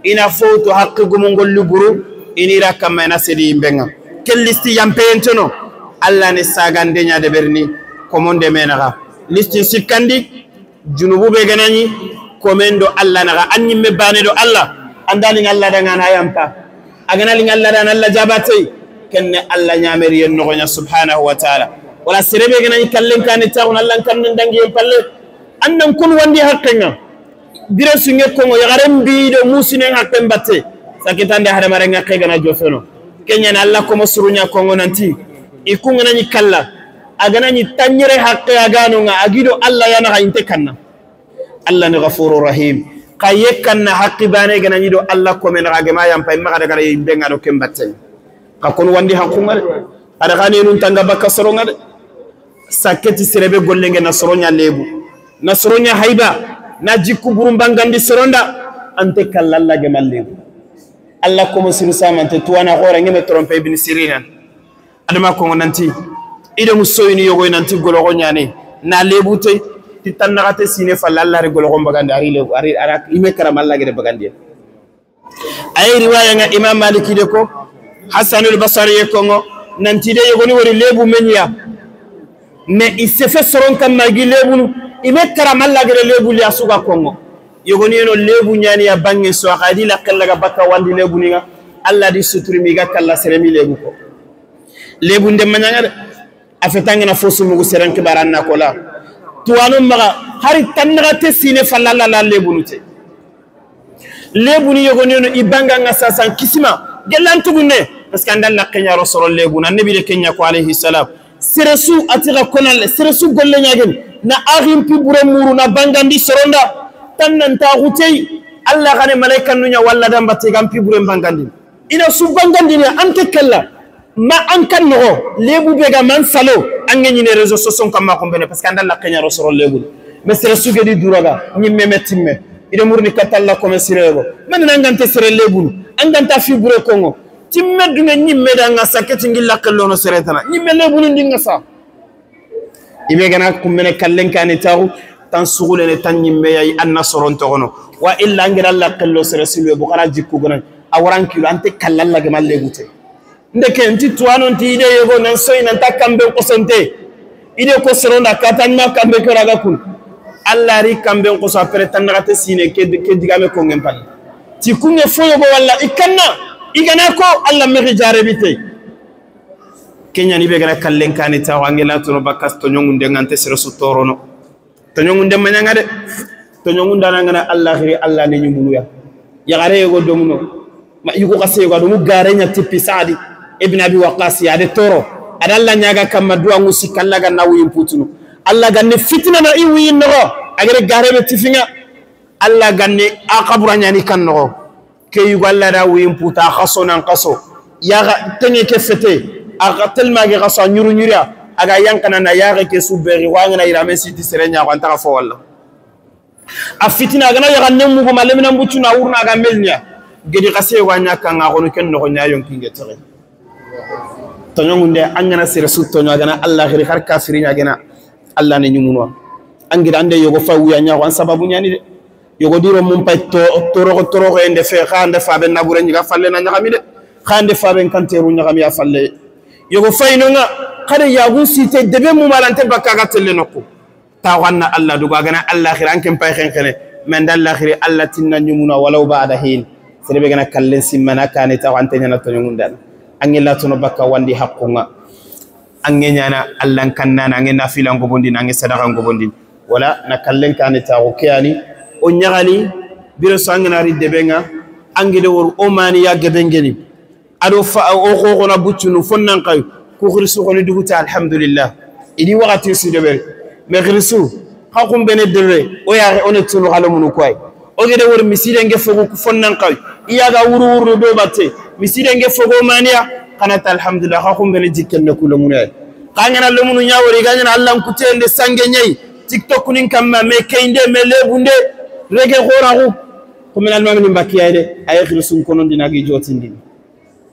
އިނަ ފޯތު ހައްޤު ގުމުން ގޮއްލު ބުރު، އިނީރާ ކަމައި ނަސެދީ އިނބެން. ކެއް ލިސްތި ޔަން ޕޭންޓުނު، އައްލާ ނިސާގަން ދެންޏާ ދެ ބެރިނި، ކޮމޮން ދެ މޭނަގަ. ލިސްތި ސިއްކަންދި، ޖުނުބު ބޭގަނަނީ، ކޮމެންޑު އައްލާ ނަގަ، އަންޏިންމެ ބާނެޑު އައްލާ، އަންދާލިން އައްލާ ދަން އަނާޔަންތާ. އަގަނާލިން އައްލާ ދަން އައްލާ ޖާބާތެއް، ކެންނެ އައްލާ ނިޔާމެރިޔެއް ނުގޮންޏާ ސުބްޙާނަހު ވަ ތަޢާލާ. ވަލާ ސެރެބޭގަނަނީ ކައްލެން ކާނެ ތާގުން އައްލަން ކަންނެން ދަންގިއެން ޕައްލެ. އަންނަން ކުން ވަންދި ހައްޤެން އަ. ދިރަސުން އެއްކޮން އޮޔަ ގަރެން ބީޑޯ މޫސިނެން ހައްޤެން ބައްތެ. ސަކެތަން ދެ ހަރެ މަރެން ހައްޤެ ގަނާ ޖޯފެނު. ކެންޏަން އައްލާ ކޮމޮ ސުރުންޏާ ކޮން އޮނަންތީ. އިކުން އަނަނީ ކައްލަ. އަގަނަނީ ތަންޏެރެ ހައްޤެ އަގާނުން އަ އަގިޑު އައްލާ ޔާނަހަ އިންތެ ކަންނަ. އައްލާ ނި ޣަފޫރު ރަޙީމް. ކައިއެއް ކަންނަ ހައްޤި ބާނޭގެ ނަން އިޑު އައްލާ ކޮމެން ރާގެ މާޔަން ޕައިމަގަ ރަގަރަ އިންބެން އަނު ކެން ބައްޗެން. ކަކުނު ވަންދި ހައްޤުން އަރެ. އަރެ ގާނީ ނޫން ތަންގަ ބައްކަ ސޮރޮން އަރެ. ސައްކެތި ސެރެބެ ގޮއްލެންގެ ނަސްރޮންޏާ ލޭބު. ނަސްރޮންޏާ ހައިބާ. ނާ ޖިއްކު ބުރުން ބަންގަންދި ސޮރޮންޑާ. އަންތެ ކައްލައްލާގެ މައްލޭބު. އައްލާ ކޮމަ ސިރު ސާމަންތެ ތުވާނާ ހޯރަ އެނގެމެ ތޮރޮން ޕެ އިބްނި ސިރީނަން. އަދަމާ ކޮން ނަންތި. އިރެމު ސޮއިނި ޔޮގޮއި ނަންތި ގޮލޮގޮން ޔާނީ. ނާ ލޭބުތެ. ތި ތަންނަގަތެ ސީނެ ފައްލަ އައްލާ ރެ ގޮލޮގޮން ބަގަންދި އަރި ލޭބު. އަރި އަރާ އިމެ ކަރަ މައްލާގެ ރެ ބަގަންދި. އައި ރިވާޔަން އިމާމް މާލިކީ ދެކޮ، ޙަސަނުލް ބަޞަރީ އެކޮން، ނަންތީ ދެ ޔޮގޮނި ވަރި ލޭބު މެނިޔާ. މެ އިސެފެ ސޮރޮން ކަމާގި ލޭބުނު، އިމެ ކަރަ މައްލާގެ ރެ ލޭބު ލިޔާ ސުގާ ކޮން. ޔޮގޮނި އެނޮ ލޭބު ންޔާނިޔާ ބަން އެ ސުވާ ޤާދީ ލައްކަށްލަގަ ބަކަ ވަންދި ލޭބުނިގަ، އައްލާ ދި ސުތުރި މީގަ ކައްލާ ސެރެ މި ލޭބުކޮ. ލޭބުން ދެ މަންޏަށް އަރެ. އަފެތަނގެ ނަފޫސު މުގު ސެރަން ކިބާރަންނާ ކޮލާ. ތުވާނު މަގަ ހަރި ތަންނަގަ ތެ ސީނެ ފައްލަ އައްލާ ލޭބުނުތެ. ލޭބުނި ޔޮގޮނި އޮނު އިބަންގަން އަސާސަން ކިސިމަ ގެ ލަންތުގުންނޭ. ބަސް ކަންޑަން ލައްކަން ޔާ ރަސޫލަ ލޭބުން އަންނަބީ ދެ ކެންޏާ ކޮ ޢަލައިހިއްސަލާމް. ސިރަސު އަތިގަ ކޮނަލް ސިރަސު ގޮއްލެން ޔާގެން ނަ އާހިން ޕިބުރެ މޫރު ނަ ބަންގަންދި ސޮރޮންޑަ ތަންނަން ތާ ހުތެއި އައްލާ ގަނެ މަލައިކަން ނުންޏަ ވައްލަ ދަން ބަތިގަން ޕިބުރެން ބަންގަންދިން. އިނަ ސުއްބަންގަންދިނި އަންތެއްކައްލަ. މަ އަންކަން ނޮހޯ، ލޭބު ބޭގަ މަން ސަލޯ، އަންގެންޏިނެ ރެޒޯ ސޮސޮން ކަމާ ކޮންބެނެ ޕަސް ކަންޑަން ލައްކަން ޔާ ރަސޫލަ ލޭބުނު. މެ ސިރަސުގެ ދި ދުރަގަ، ނިންމެ މެ ތިންމެ. އިރެ މުރުނި ކަތައްލަ ކޮމެ ސިރައެގޮ. މެ ނަންގަންތެ ސިރެ ލޭބުނު. އަންގަންތާ ފި ބުރެ ކޮންގޮ. ތިންމެ ދުމެ ނިންމެ ދަން އަސަކެ ތިންގި ލައްކަ ލޯނު ސިރެތަނަ. ނިންމެ ލޭބުނު ދިން އަސާ. އިބޭގަނާ ކުންމެނެ ކައްލެން ކާނި ތާގު ތަން ސުގުލެނެ ތަން ނިންމެޔައި އަންނަ ސޮރޮން ތޮގޮނު. ވަ އިއްލަ އަނގިރަށް ލައްކަ ލޯ ސިރަ ސިލުވެ ބުކަރާ ޖިއްކުގަނަން. އަވަރާން ކިލު އަންތެ ކައްލައްލަގެ މައްލޭ ގުތެ. ދެކެ އެންތި ތުވާނުން ތީ އިޑޭ ޔޮގޯ ނަންސޮއި ނަންތާ ކަންބެން ކޮސެންތޭ. އިޑޭ ކޮސް ރޮނޑާ ކާތަންމާ ކަންބެ ކޮރާގަކުން. އައްލާ ރީ ކަންބެން ކޮސާ ޕެރެ ތަންނަގަތެ ސީނެ ކެ-، ކެއްދިގާމެ ކޮންގެން ޕަން. ތިކުން އެ ފޮޔޮގޯ އައްލާ އިކަންނަ. އިގަނާކޯ އައްލާ މެހި ޖާރެބިތޭ. ކެންޏަނި ބެގަނަ ކައްލެން ކާނި ތާ ވާނގެ ލާތުނު ބަކަސް ތޮންޏޮން އުންދެން އަންތެ ސިރަސު ތޯރޮނު. ތޮންޏޮން އުންދެން މަންޏަނގަރެ، ތޮންޏޮން އުންދާނަނގަނަ އައްލާ ހިރި އައްލާ ނެ ނިމުނުޔާ. ޔަގަރޭ އެގޮ ދޮމުނު. މަ އިގު ކަސޭ ގަޑުމު ގާރެންޏަ ތިއްޕި ސާދި. އިބްން އަބީ ވައްޤާސި އަދެ ތޯރޯ. އަދަ އައްލާ ންޔާގަ ކަމަ ދުވަ އުސި ކައްލަގަ ނަވު އިން ޕޫތުނު. އައްލާ ގަންނެ ފިތިނަ ނަ އި ވީން ނޮގޯ. އަގެރެ ގާރެ ވެ ތިފިނގަ. އައްލާ ގަންނެ އާ ޤަބުރަ ންޔާނި ކަން ނޮގޯ. ކެޔުގަ އައްލާ ރާ ވީން ޕޫތާ ޚަސޯ ނަން ޚަސޯ. ޔާގަ ތެނގެ ކެފެތޭ. އާގަ ތެލްމާގެ ޚަސޯ ނުރު ނުރިޔާ. އަގަ ޔަންކަނަން ޔާގެ ކެ ސުއްބޭގެ ވާނގަނަ އިރާމެ ސީތި ސެރެން ޔާގަ އަންތަގަ ފޯ އައްލާ. އަ ފިތިނާގަނަ ޔަގަން ނެއްމުގު މަލެމިނަން ބުއްޗު ނައުރުނާގަ މެލްނިޔާ. ގެޑި ކަސޭ ވާންޏާ ކަން އާ ގޮނު ކެން ނޮހޮން ޔާ ޔޮންކިންގެ ތެރެ. ތޮންޔޮން އުންދެ އަންގަނަ ސިރަ ސުއްތޮންޔާގަނަ އައްލާ ހިރި ހަރް ކާފިރިންޔާގަނަ އައްލާ ނެ ނިމުނުވާ. އަންގިރ އަންދެ ޔޮގޮ ފައި ވުޔާ ންޔާގޮ އަން ސަބަބު ންޔާނި ދެ. ޔޮގޮ ދީރޮ މުން ޕައި ތޯ-، ތޮރޮގޮ ތޮރޮގޮ އެން ދެ ފޭ ޚާން ދެ ފާބެން ނަބުރެ ންޏިގަ ފައްލެ ނަން ންޔަގަމި ދެ. ޚާން ދެ ފާބެން ކަން ތޭރު ންޔަގަމި އާ ފައްލެ. ޔޮގޮ ފައި ނުން އާ ކަރެ ޔާގުން ސީތެ ދެބެ މުމާލަންތެ ބައްކާގަ ތެއްލެ ނޮކު. ތާވަންނަ އައްލާ ދުގާގަނަ އައްލާ ހިރާން ކެން ޕައި ޚެން ޚެނެ. މެން ދައްލާ ހިރި އައްލާ ތިންނަ ނިމުނު ވަލައު ބާދަ ހީން. ސެރެބެގަނަ ކައްލެން ސިންމަނާ ކާނި ތާވަން ތެ ންޔަނަ ތޮންޔޮން އުންދާނަ. އަންގެ ލާތުނު ބައްކަ ވަންދި ހައްޤުން އާ. އަނގެ ންޔާނަ އައްލަން ކަންނާނަ އަނގެ ނަފިލަން ގޮބޮންދިން އަނގެ ސަދަގަން ގޮބޮންދިން. ވަލާ ނަ ކައްލެން ކާނި ތާ އޮކެއާނި. އޮންޏަގަލީ ބިރަސް އަންގަނާރި ދެބެންގަ އަނގިލެވަރު އޯމާނިޔާ ގެބެންގެނި. އަޑު އޮފަ-، އޯ ކޯކޯނަ ބުއްޗުނު ފޮންނަން ކައި ކު ޚިރިސު ކޮނި ދުގުތަ އަލްޙަމްދުލިއްލާ. އިނީ ވަގަތި ސިދެވެ. މެ ޚިރިސު ހަކުން ބެނެއްދެވެ. އޮޔާގެ އޮނެއްތުނު ހަލުމުނު ކޮއި. އޮގެދެވަރު މިސިރެންގެ ފޮގު ކު ފޮންނަން ކައި. އިޔާގަ އުރު އުރު ދޯބަތެ. މިސިރެންގެ ފޮގު އޯމާނިޔާ. ކަނަތަ އަލްޙަމްދުލިއްލާ ހަކުން ބެނެއްޖި ކެންނަ ކުލަމުނެ. ކާނގަނަ ލޮމުނު ޔާވަރި ގާނގަނަ އައްލަން ކުތޭންދެ ސަނގެ ނެތް. ޓިކްޓޮކުނިން ކަމަ މެ ކެއިންދެ މެ ލޭބުންދެ ރެގެ ހޯރަހު. ކުމެން އަލްމާމިނިން ބަކިޔާއިރެ އަޔަ ޚިރުސުން ކޮނުން ދިނާގި ޖޯތިން ދިން.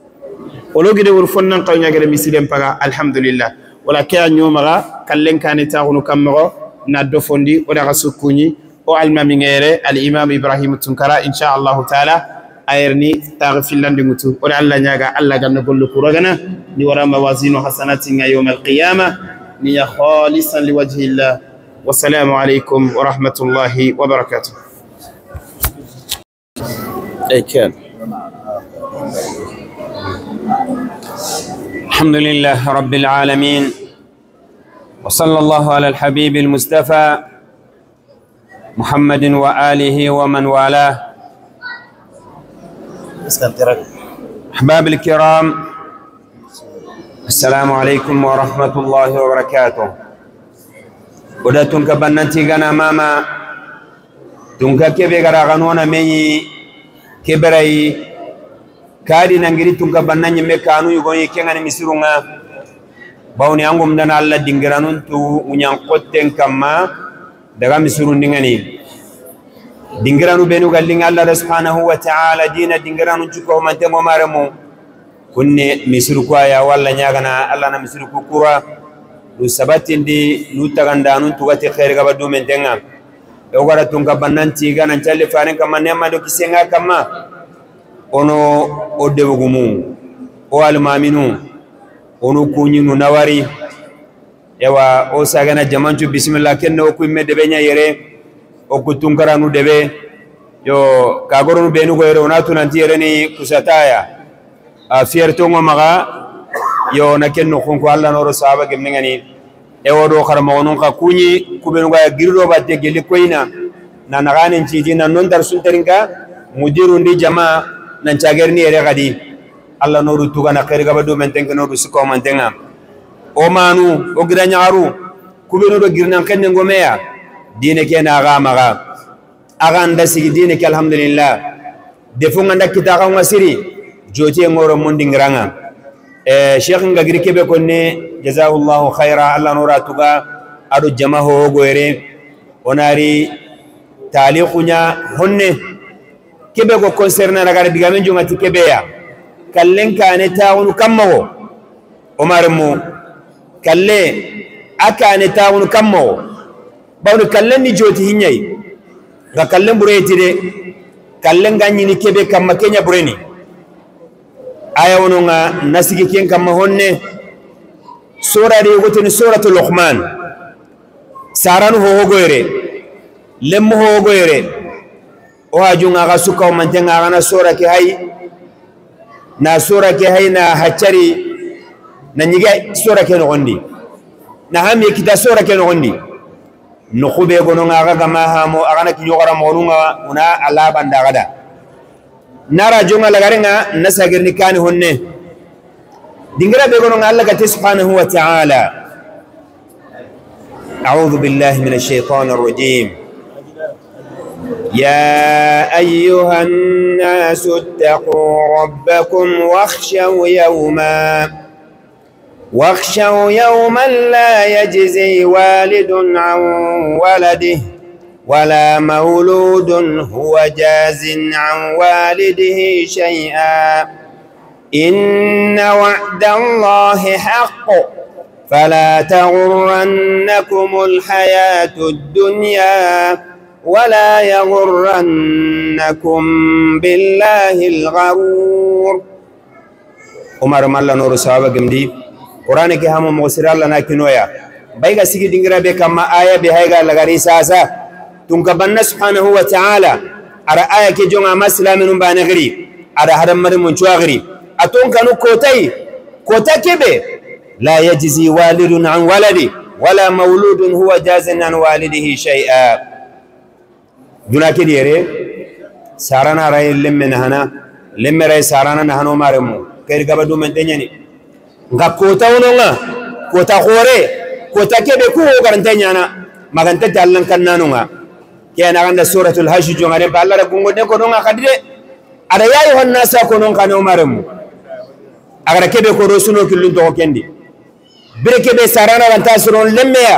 އޮލޯގި ދެވަރު ފޮންނަން ކައު ނަގެރެ މިސިލެން ޕަގާ އަލްޙަމްދުލިއްލާ. އޮލާ ކެއާ ނިޔޯމަގާ ކައްލެން ކާނެ ތާގުނު ކަމަގޯ ނައްޑޯ ފޮންޑި އޮޑަގަ ސުއްކުންޏި. އޮ އަލްމާމިން އޭރެ އަލް އިމާމް އިބްރާހީމު ތުންކަރާ އިންޝާ އަލްލާހު ތަޢާލާ އައިރަނީ ތާގަ ފިއްލަން ދިންގުތު. އޮޑަ އައްލާ ނިޔާގާ އައްލާ ގަންނަ ގޮށްލު ކުރަގަނަ ނިވަރަމަ ވަޒީނު ހަސަނާތިން ޔައުމަލް ޤިޔާމާ ނިޔަ ޚާލިޞަން ލިވަޖްހިއްލާ. ވައްސަލާމު ޢަލައިކުމް ވަރަޙްމަތުﷲ ވަބަރަކާތުހު. الحمد لله رب العالمين، وصلى الله على الحبيب المصطفى محمد وآله ومن والاه. أحباب الكرام، السلام عليكم ورحمة الله وبركاته. ބޮޑަށް ތުންކަ ބަންނަން ތީގަނާ މާމާ، ތުންކަ ކެބޭ ގަރާގަނޫނަ މެއީ ކެބެރައި ކާޑި ނަންގިރި ތުންކަ ބަންނަން މެ ކާނޫ ޔުގޮން ކެން އަނި މިސިރުން ބައުނި އަނގުމްދަނަ އައްލަ ދިންގިރަނުން ތޫ އުންޏަން ކޮށްތެން ކަމާ ދަގަ މިސިރުން ނިނގަނީ. ދިންގިރަނު ބޭނުގައްލިން އައްލާ ސުބްޙާނަހޫ ވަތަޢާލާ ދީނަށް ދިންގިރަނު ޖުކޮހުމަން ތެން އޮމާރަމު ކުންނެ މިސިރުކުއާޔާ އައްލާ ނިޔާގަނާ އައްލާ ނަ މިސިރުކު ކުރާ ނު ސަބަތިންދީ ނު ތަގަންދާނު ތުގަތި ޚައިރުގަ ބަދޫމެން ތެން އެ އޮގަރަ ތުންކަ ބަންނަން ތީގަ ނަން ޗައްލި ފާރެން ކަމަ ނެމަ ޑޮކި ސެންގާ ކަމަ އޮނޯ އޮއްޑެވުގުމު އޮ އަލުމާމިނު އޮނު ކުންޏިނު ނަވަރި އެވާ އޯސާގަނަ ޖަމަންޗު ބިސްމިއްލާ ކެންނަ އޮކު އިއްމެ ދެބެންޏަ އެރެ އޮކު ތުންކަރާނު ދެވެ. ޔޯ ކާގޮރުނު ބޭނުގޮ އެރެ އޮނާތު ނަންތި އެރެނީ ކުސަތާޔާ. އާ، ފިޔަރިތޯން އޮމަގާ ޔޯ ނަކެއް ނުކުން ކު އައްލާ ނޯރު ސާބަގެ މިނގަނީ. އެވަޑޯ ކަރަމަގޮނުން ކަ ކުންޏި ކުބެނުގާ ގިރިރޯ ބައްތެ ގެލި ކޮއިނަ ނަ ނަގާނެން ޗީޖީ ނަ ނޮން ދަރުސުންތެރިންގާ މުދިރުން ޑި ޖަމާ ނަން ޗާގެރިނީ އެރެ ގަދީ. އައްލާ ނޯރު ތުގަނަ ޚައިރުގަ ބަދޫމެން ތެންކެ ނޯރު ސުކޯމަން ތެންއާ. އޮމާނު އޮގިރަންޏާރު ކުބެނުޑު ގިރިނަން ކެންނެން ގޮމެޔާ ދީނެކޭ ނާގާ މަގާ. އަގާން ދަސިގި ދީނެކެ އަލްޙަމްދުލިއްލާ. ދެފުން އަންޑައްކިތާ ގައުމަށް ސިރި ޖޯތިއެއް އޯރަމުން ޑިނގިރަނގަ. އެ، ޝޭޚް ގަގިރި ކެބެ ކޮންނެ، ޖަޒާހުﷲ ޚައިރާ، އައްލާ ނޯރާ ތުގާ އަޑު ޖަމަ ހޯގޮއެރެ. އޮނާރީ ތާލީޚުންޏާ ހޮންނެ. ކެބެ ގޮ ކޮންސެރނަ ރަގަޑަ ދިގަމެން ޖުމަތި ކެބެޔާ. ކައްލެން ކާނެ ތާވުނު ކައްމަގޮ. އޮމާރަމު ކައްލޭ އަކާނެ ތާވުނު ކައްމަގޮ. ބައުނި ކައްލެން ނިޖޯތި ހިންޏައި. ގަ ކައްލެން ބުރޭތިރެ. ކައްލެން ގަންޏި ނިކެބެ ކައްމަ ކެންޏަ ބުރެނި. އާޔަ އޮނުންއަ ނަސިގި ކެން ކައްމަ ހޮންނެ. ސޫރަ ރިޔުގުތިނި ސޫރަތު ލުޤްމާން. ސާރަނު ހޯގޮއެރެ. ލެއްމު ހޯގޮއެރެ. އޮހާ ޖުން އާގާ ސުކައުމަން ތެން އާގަނަ ސޫރަ ކެ ހައި. ނާ ސޫރަ ކެ ހައި ނާ ހައްޗަރި. ނަ ނިގެ ސޫރަ ކެ ނުގޮންޑި. ނަ ހަމި ކިތާ ސޫރަ ކެ ނުގޮންޑި. ނުޚުބޭ ގޮނުން އާގަ ގަމާ ހާމޯ އަގަނަ ކިޔޯގަރަ މޮނުން އަވަ އުނާ އަލާ ބަންޑާގަދަ. ނާރާ ޖުން އަލަގަރެން އާ ނަސަގެރ ނިކާނި ހުންނެ. ދިނގިރާ ބޭގޮނުން އައްލަ ގަތި ސުބްޙާނަހޫ ވަތަޢާލާ. أعوذ بالله من الشيطان الرجيم. يا أيها الناس اتقوا ربكم واخشوا يوما واخشوا يوما لا يجزي والد عن ولده ولا مولود هو جاز عن والده شيئا إن وعد الله حق فلا تغرنكم الحياة الدنيا ولا يغرنكم بالله الغرور. އުމަރު މައްލަ ނޫރު ސާބަގެމްދީ، ޤުރްއާނެކޭ ހަމަ މޮގޮސިރާ އައްލާ ނާކިނޯޔާ. ބައިގަ ސިގި ޑިނގިރާ ބޭ ކަމަށް އާޔާ ބެހައިގާ އައްލަގާ ރީސާސާ. ތުންކަ ބަންނަ ސުބްޙާނަހޫ ވަތަޢާލާ. އަރަ އާޔާ ކެ ޖޮން އަމާ ސިލާމިނުން ބާނެގެރީ. އަރަ ހަރަމްމަރި މުންޗުވާގެރީ. އަތުން ކަނު ކޮތައި. ކޮތަކެބެ. لا يجزي والد عن ولده ولا مولود هو جاز عن والده شيئا. ދުނާކެދިޔަރޭ، ސާރާނާ ރައި ލެއްމެ ނަހަނާ، ލެއްމެ ރައި ސާރާނާ ނަހަނޯ މާރެއްމު. ކެރި ގަބަ ދޫމެން ދެންޏަނި. ގަ ކޯތަ އުނުން އަ، ކޯތަ ހޯރޭ، ކޯތަ ކެބެ ކު ހޯގަރަން ތެންޏާނާ، މަގަންތަ ތައްލަން ކަންނާނުން އަ. ކޭ ނަގަންދަ ސޫރަތުލް ހަޝްރު ޖޮން އަރެ ބާލަރަ ގުންގޮން ކޮނުން އަ ކަޑިރެ. އަރަ ޔާ އައްޔުހައްނާސާ ކޮނުން ކަނޯ މާރެއްމު. އަގަރަ ކެބެ ކޮރޯ ސުނޯ ކިއްލުން ދޯ ކެންޑި. ބިރެކެބޭ ސާރާނާ ވަންތާ ސުރުން ލެއްމެޔާ.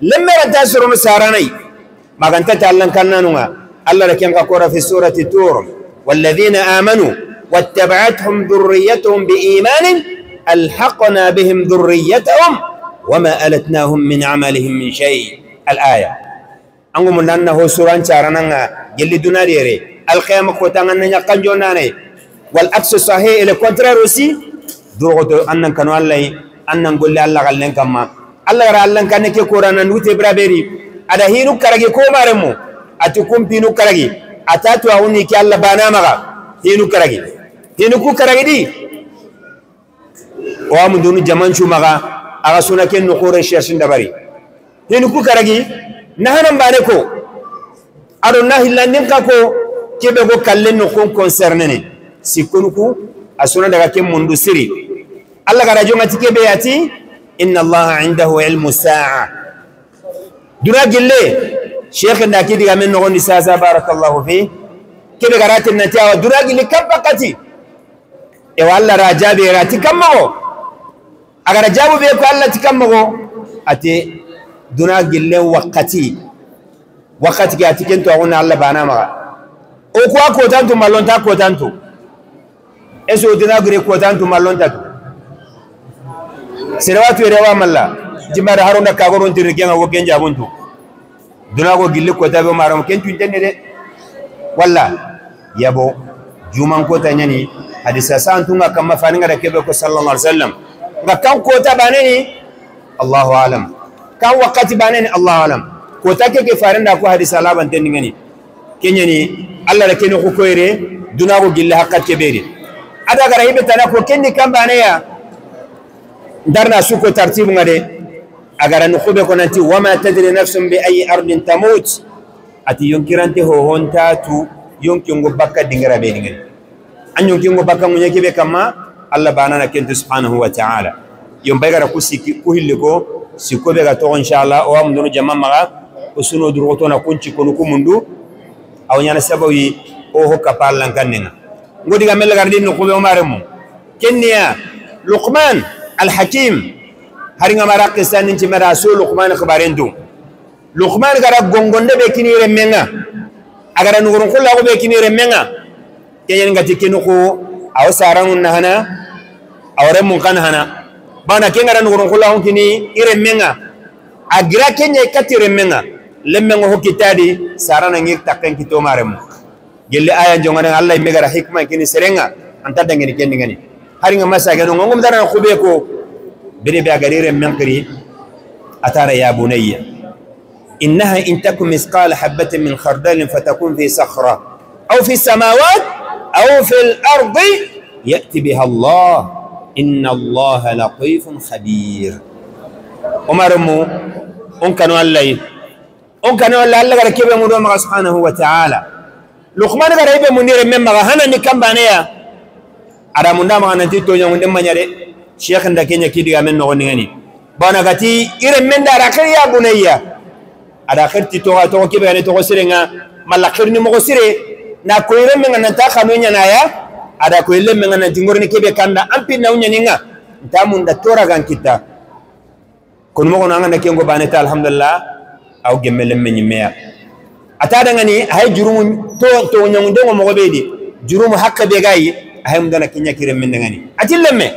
ލެއްމެ ވަންތާ ސުރުން ސާރާނައި. މަގަންތަ ތައްލަން ކަންނާނުން އަ. އައްލަރަ ކެން ކަކޯރަ ފި ސޫރަތި ތޫރު. والذين آمنوا واتبعتهم ذريتهم بإيمان ألحقنا بهم ذريتهم وما ألتناهم من عملهم من شيء. الآية. އަނގުމުން ނަންނަ ހޯ ސުރާން ޗާރަނަން އަ ގެއްލި ދުނާރިއެރޭ. އަލްޤިޔާމަ ކޯތަން އަންނަ ނަކަން ޖޯންނާނެ. والعكس صحيح، އެ ކޮންތްރާރު ސީ ދުރުގޮތު އަންނަން ކަނު އައްލައި، އަންނަން ގޮއްލި އައްލަ ގައްލެން ކަމަށް. އައްލަ ގަރަ އައްލަން ކަންނެކޭ ކޯރާ ނަން ނޫތޭ ބްރާބޭރި. އަދަ ހީނު ކަރަގި ކޯ މާރެއްމު. އަތު ކުން ޕީނު ކަރަގި. އަތާ ތު އައުނީ ކި އައްލަ ބާނާ މަގަ. ހީނު ކަރަގި. ހީނު ކު ކަރަގި ދީ. އޮވާމު ދުނު ޖަމަން ޝުމަގަ އަގަސުނަކެ ނުކުރެ ޝިޔަށިން ޑަބަރި. ހިނުކު ކަރަގި ނަހަނަން ބާނެކޯ. އަރުން ނަހި ލަންނިން ކަކޯ ކެބެގޮ ކައްލެއް ނުކުން ކޮންސެރނެނެ. ސިކުނުކު އަސުނަ ޑަގަކެ މުންޑު ސިރި. އައްލަގަ ރަޖު މަތި ކެބެ އަތި. إن الله عنده علم الساعة. ދުރާ ގިއްލޭ. ޝޭޚެން ނަކީ ދިގަމެން ނޮގޮން ނިސާސާ ބާރަކައްލާހު ފީ. ކެބެ ގަރާތެއް ނަތިއާ ދުރާ ގިއްލި ކައްޕަ ކަތި. އެ ވައްލަ ރާޖާ ބޭރާ ތިކަންމަގޯ. އަގަރަ ޖާބު ބޭކު އައްލަ ތިކަންމަގޯ. އަތި ދުނާ ގިއްލެ ވައްކަތި. ވައްކަތިގެ އަތިކެން ތު އަގުން އައްލަ ބާނާ މަގަ. އޯ ކުއާ ކޯތާން ތު މައްލޮންތާ ކޯތާން ތު. އެ ސޯ ދުނާ ގުރޭ ކޯތާން ތު މައްލޮންތާ ތު. ސެރަވާތު އެރެވާ މައްލަ. ޖިމާ ރަހަރުން ކާގޮރުން ތިރި ގެން އަގު ގެން ޖާބުން ތު. ދުނާގޯ ގިއްލި ކޮތާބެ މާރަމު ކެން ތު އިންޓަނެޓެ. ވައްލާ. ޔަބޯ. ޖޫމަން ކޯތަ އެންޏަނީ. ހަދީސް އަސާން ތުންގާ ކަންމަ ފާނިގަ ރަކެބެކޮ ސައްލައްލާހު ޢަލައިހި ވަސައްލަމް. ގަ ކަން ކޯތަ ބާނެނީ. އައްލާހު އަޢުލަމް. ކަން ވައްކަތި ބާނެނީ އައްލާހު އަޢުލަމް. ކޯތަކެކެ ފާރެން ދާކު ހަދީސް އަލާބަން ތެންނިގަނީ. ކެންޏަނީ. އައްލަރަ ކެނު ކުކޮއިރޭ. ދުނާގޯ ގިއްލި ހައްކަތް ކެބޭރި. އަދާގަ ރަހިބެ ތަނަކު ކެންނި ކަން ބާނެޔާ. ދަރުނާ ސުކޯ ތަރުތީބު އަޑެ. އަގަރަ ނުކުބެ ކޮނަންތި، وما تدري نفس بأي أرض تموت. އަތި ޔުންކިރަންތި ހޯހޯންތާ ތު ޔުންކިން ގޮއްބައްކަ ޑިނގަރަ ބޭނިގެން. އަން ޔުންކިން ގޮއްބައްކަ މުންޏެކި ބެކަމާ އައްލަ ބާނަނަ ކެންތު ސުބްޙާނަހު ވަ ތަޢާލާ. ޔުންބައިގަރަ ކުސި ކި-، ކުހިއްލިކޯ ސިކޮބެގަ ތޯ އިންޝާﷲ އޮވާ މުދުނު ޖަމަން މަގަ އުސުނޯ ދުރުގޮތޯނަ ކުންޗި ކޮނުކު މުންޑު އަވަންޏާނަ ސަބަވީ އޯހޮ ކަޕާލަން ކަންނެން. ގޮޑިގަ މެއްލަ ގަރަޑިން ނުކުބެ އުމާރެމު. ކެންނިޔާ ލުޤްމާން އަލް ޙަކީމް. ހަރިން އަމާރާ ޤިއްސާ ނިންޗި މެރާ ސޫ ލުޤްމާން ޚަބަރެން ދު. ލުޤްމާން ގަރަ ގޮންގޮންޑެ ބޭކިނީ ރެންމެންގަ. އަގަރަ ނުގުރުން ކުއްލާގު ބޭކިނީ ރެންމެންގަ. ކެޔަން ގަތި ކިނުކު އަވަ ސާރަން ނަހަނަ. އަވަރެ މުންކަން ހަނަ. ބާނަ ކެންގަރަ ނުގުރުން ކުއްލާގު ކިނީ އިރެންމެންގަ. އަގިރާ ކެންޏެއް ކަތި ރެންމެންގަ. ލެންމެން އޮހޮ ކިތާޑި ސާރަނަ އިރު ތައްކަން ކިތޯ މާރެމު. ގެއްލި އާޔަން ޖޮނގަނެ އައްލަ އިމެގަރ ޙިކްމަތް ކިނި ސެރެންގަ އަންތައް ދަނގެނި ކެންނިގަނި. ހަރިން އަމާސާ ގެނު އޮނގުމް ދަރަނ ޚުބޭކޯ. ބިރިބިއާ ގަރީ ރެންމެން ކިރި. އަތާރަ ޔާ ބުނައްޔަ. إنها إن تك مثقال حبة من خردل فتكن في صخرة أو في السماوات أو في الأرض يأت بها الله إن الله لطيف خبير. އުމަރުމު އުން ކަނު އައްލައި. އޮން ކަނަވަން ލާއްލަގަރަ ކެބެ މުޑުވަމަގަ ސުބްޙާނަހޫ ވަތަޢާލާ. ލުޤްމާންގަރަ އެބެ މުނި ރެއްމެންމަގަ ހަނަ ނިކަން ބާނެޔާ. އަރާ މުންޑާމަގަ ނަތީ ތޯ ޔަމުން ދެންމަންޏަރެ. ޝޭޚަން ދަކެންޏަކީ ދިގާމެން ނޮގޮނިގަނީ. ބާނަ ގަތީ އިރެއްމެން ދާ ރަކެރިޔާ ބުނައްޔާ. އަރާ ޚިރްތި ތޯ ތޯ ކެބެ ގަނެ ތޯ ސިރެންގަ. މައްލަ ޚިރްނި މޮގޮ ސިރެ. ނާ ކޮއިރެއްމެންގަ ނަންތާ ޚަނުވެންޏަނާޔާ. އަރާ ކޮއިލެއްމެންގަ ނަން ތިންގޮރިނި ކެބެ ކަންޑަ އަންޕި ނައުންޏަނިންގަ. ތާ މުންޑަ ތޯރަގަން ކިތާ. ކުނުމަގުނު އަނގަން ކެންގޮ ބާނެތާ އަލްޙަމްދުލިއްލާ. އައު ގެއްމެލެންމެ ނިމެޔާ. އަތާ ދަނގަނީ އަހައި ޖުރުމު ތޯ ތޯ ނައުން ދެން މޮގޮ ބޭދި. ޖުރުމު ހައްޤެއް ބޭގައި އަހައި މުދަނަ ކިންޏަކީ ރެއްމެން ދަނގަނީ. އަތި ލެއްމެ.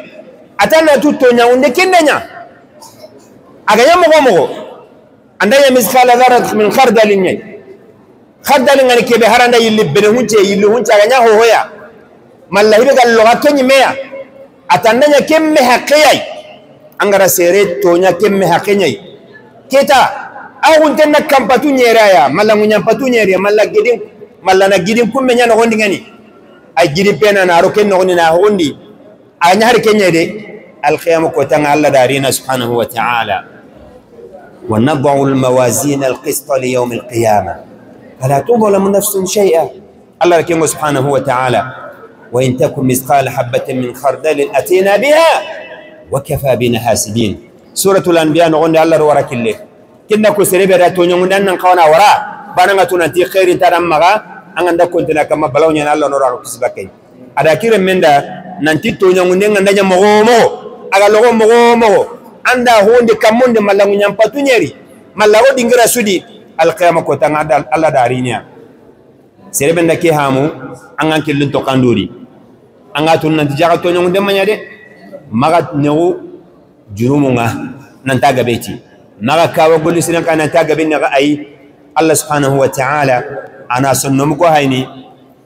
އަތާ ނަތު ތޯ ނައުން ދެ ކެންނެންޏާ. އަގަޔަ މޮގޮ މޮގޮ. އަންޑަޔަ މިސްޤާލަ ޛައްރަތިން މިން ޚަރްދަލިން ޔައި. ޚަރްދަލިން އަނި ކެބެ ހަރަންޑަ އިއްލި ބެނެ ހުންޗޭ އިއްލި ހުންޗާގަ ހޯހޮޔާ. މައްލަ ހިބެގަ ލޮގަ ކެންޏި މެޔާ. އަތަންނަ ކެންމެ ހައްޤެއް ޔައި. އަނގަރަ ސޭރޭ ތޯ ކެންމެ ހައްޤެއް ޔައި. ކޭތާ. އަހުން ތެންނަ ކަން ޕަތު ނޭރާޔާ. މައްލަ ހުންޏަން ޕަތު ނޭރިޔާ. މައްލަ ގެޑިން. މައްލަ ނަ ގެޑިން ކުންމެ ނަ ނޮގޮނޑިގަނީ. އައި ގެޑި ޕޭނާ ނާރު ކެން ނޮގޮނޑި ނާ ހޮގޮނޑި. އަންހަރި ކެންޏެދެ، އަލްޤިޔާމަ ކޮތަން އައްލަ ދާރީނަ ސުބްޙާނަހޫ ވަތަޢާލާ. ونضع الموازين القسط ليوم القيامة فلا تظلم نفس شيئا. އައްލާ ކިޔަން ސުބްޙާނަހޫ ވަތަޢާލާ، وَإِن تَكُ مِثْقَالَ حَبَّةٍ مِّنْ خَرْدَلٍ أَتَيْنَا بِهَا وَكَفَىٰ بِنَا حَاسِبِينَ. ސޫރަތުލް އަންބިޔާ ނުގޮންދެ އައްލާ ވަރަށް ކިއްލޭ. ކިންނަކު ސެރެބެރަ ތޯންޏަނގުން ނަން ކަވަނާ ވަރާ، ބާނަނގަތު ނަން ތީ ޚައިރިން ތާ ނަންމަގާ، އަނގަން ދައްކުން ތިނާ ކަމަށް ބަލަވަންޏަން އައްލާ ނުރާގު ކިސިބަކައި. އަދާ ކިރެން މެންދާ ނަން ތި ތޯންޏަނގުން އަންދަންޏަ މޮގޯ މޮގޯ، އަގަ ލޮގޯ މޮގޯ މޮގޯ، އަންދާ ހޫންދި ކަމުންދި މައްލަގު ންޏަން ޕަތުންޏެރި، މައްލަގޯ ޑިނގިރަ ސުދި، އަލްޤިޔާމަ ކޮތަން އަދާ އައްލާ ދާރީނިޔާ. ސެރެބެން ދަކޭ ހާމު، އަނގަން ކިއްލުން ތޮ ކަނޑޫރި. އަނގާ ތުން ނަން ތި ޖާގަ ތޯންޏަނގުން ދެން މަންޏާ ދެ، މަގަށް ނެގު ޖުރުމުން އާ ނަންތާ ގަބޭތި. މަގަށް ކާވަ ގޮއްލި ސިރަންކާ ނަންތާ ގަބިން ނަގަ އައި، އައްލާ ސުބްޙާނަހޫ ވަތަޢާލާ އަނާ ސޮން ނުމުކޮށް ހައިނީ،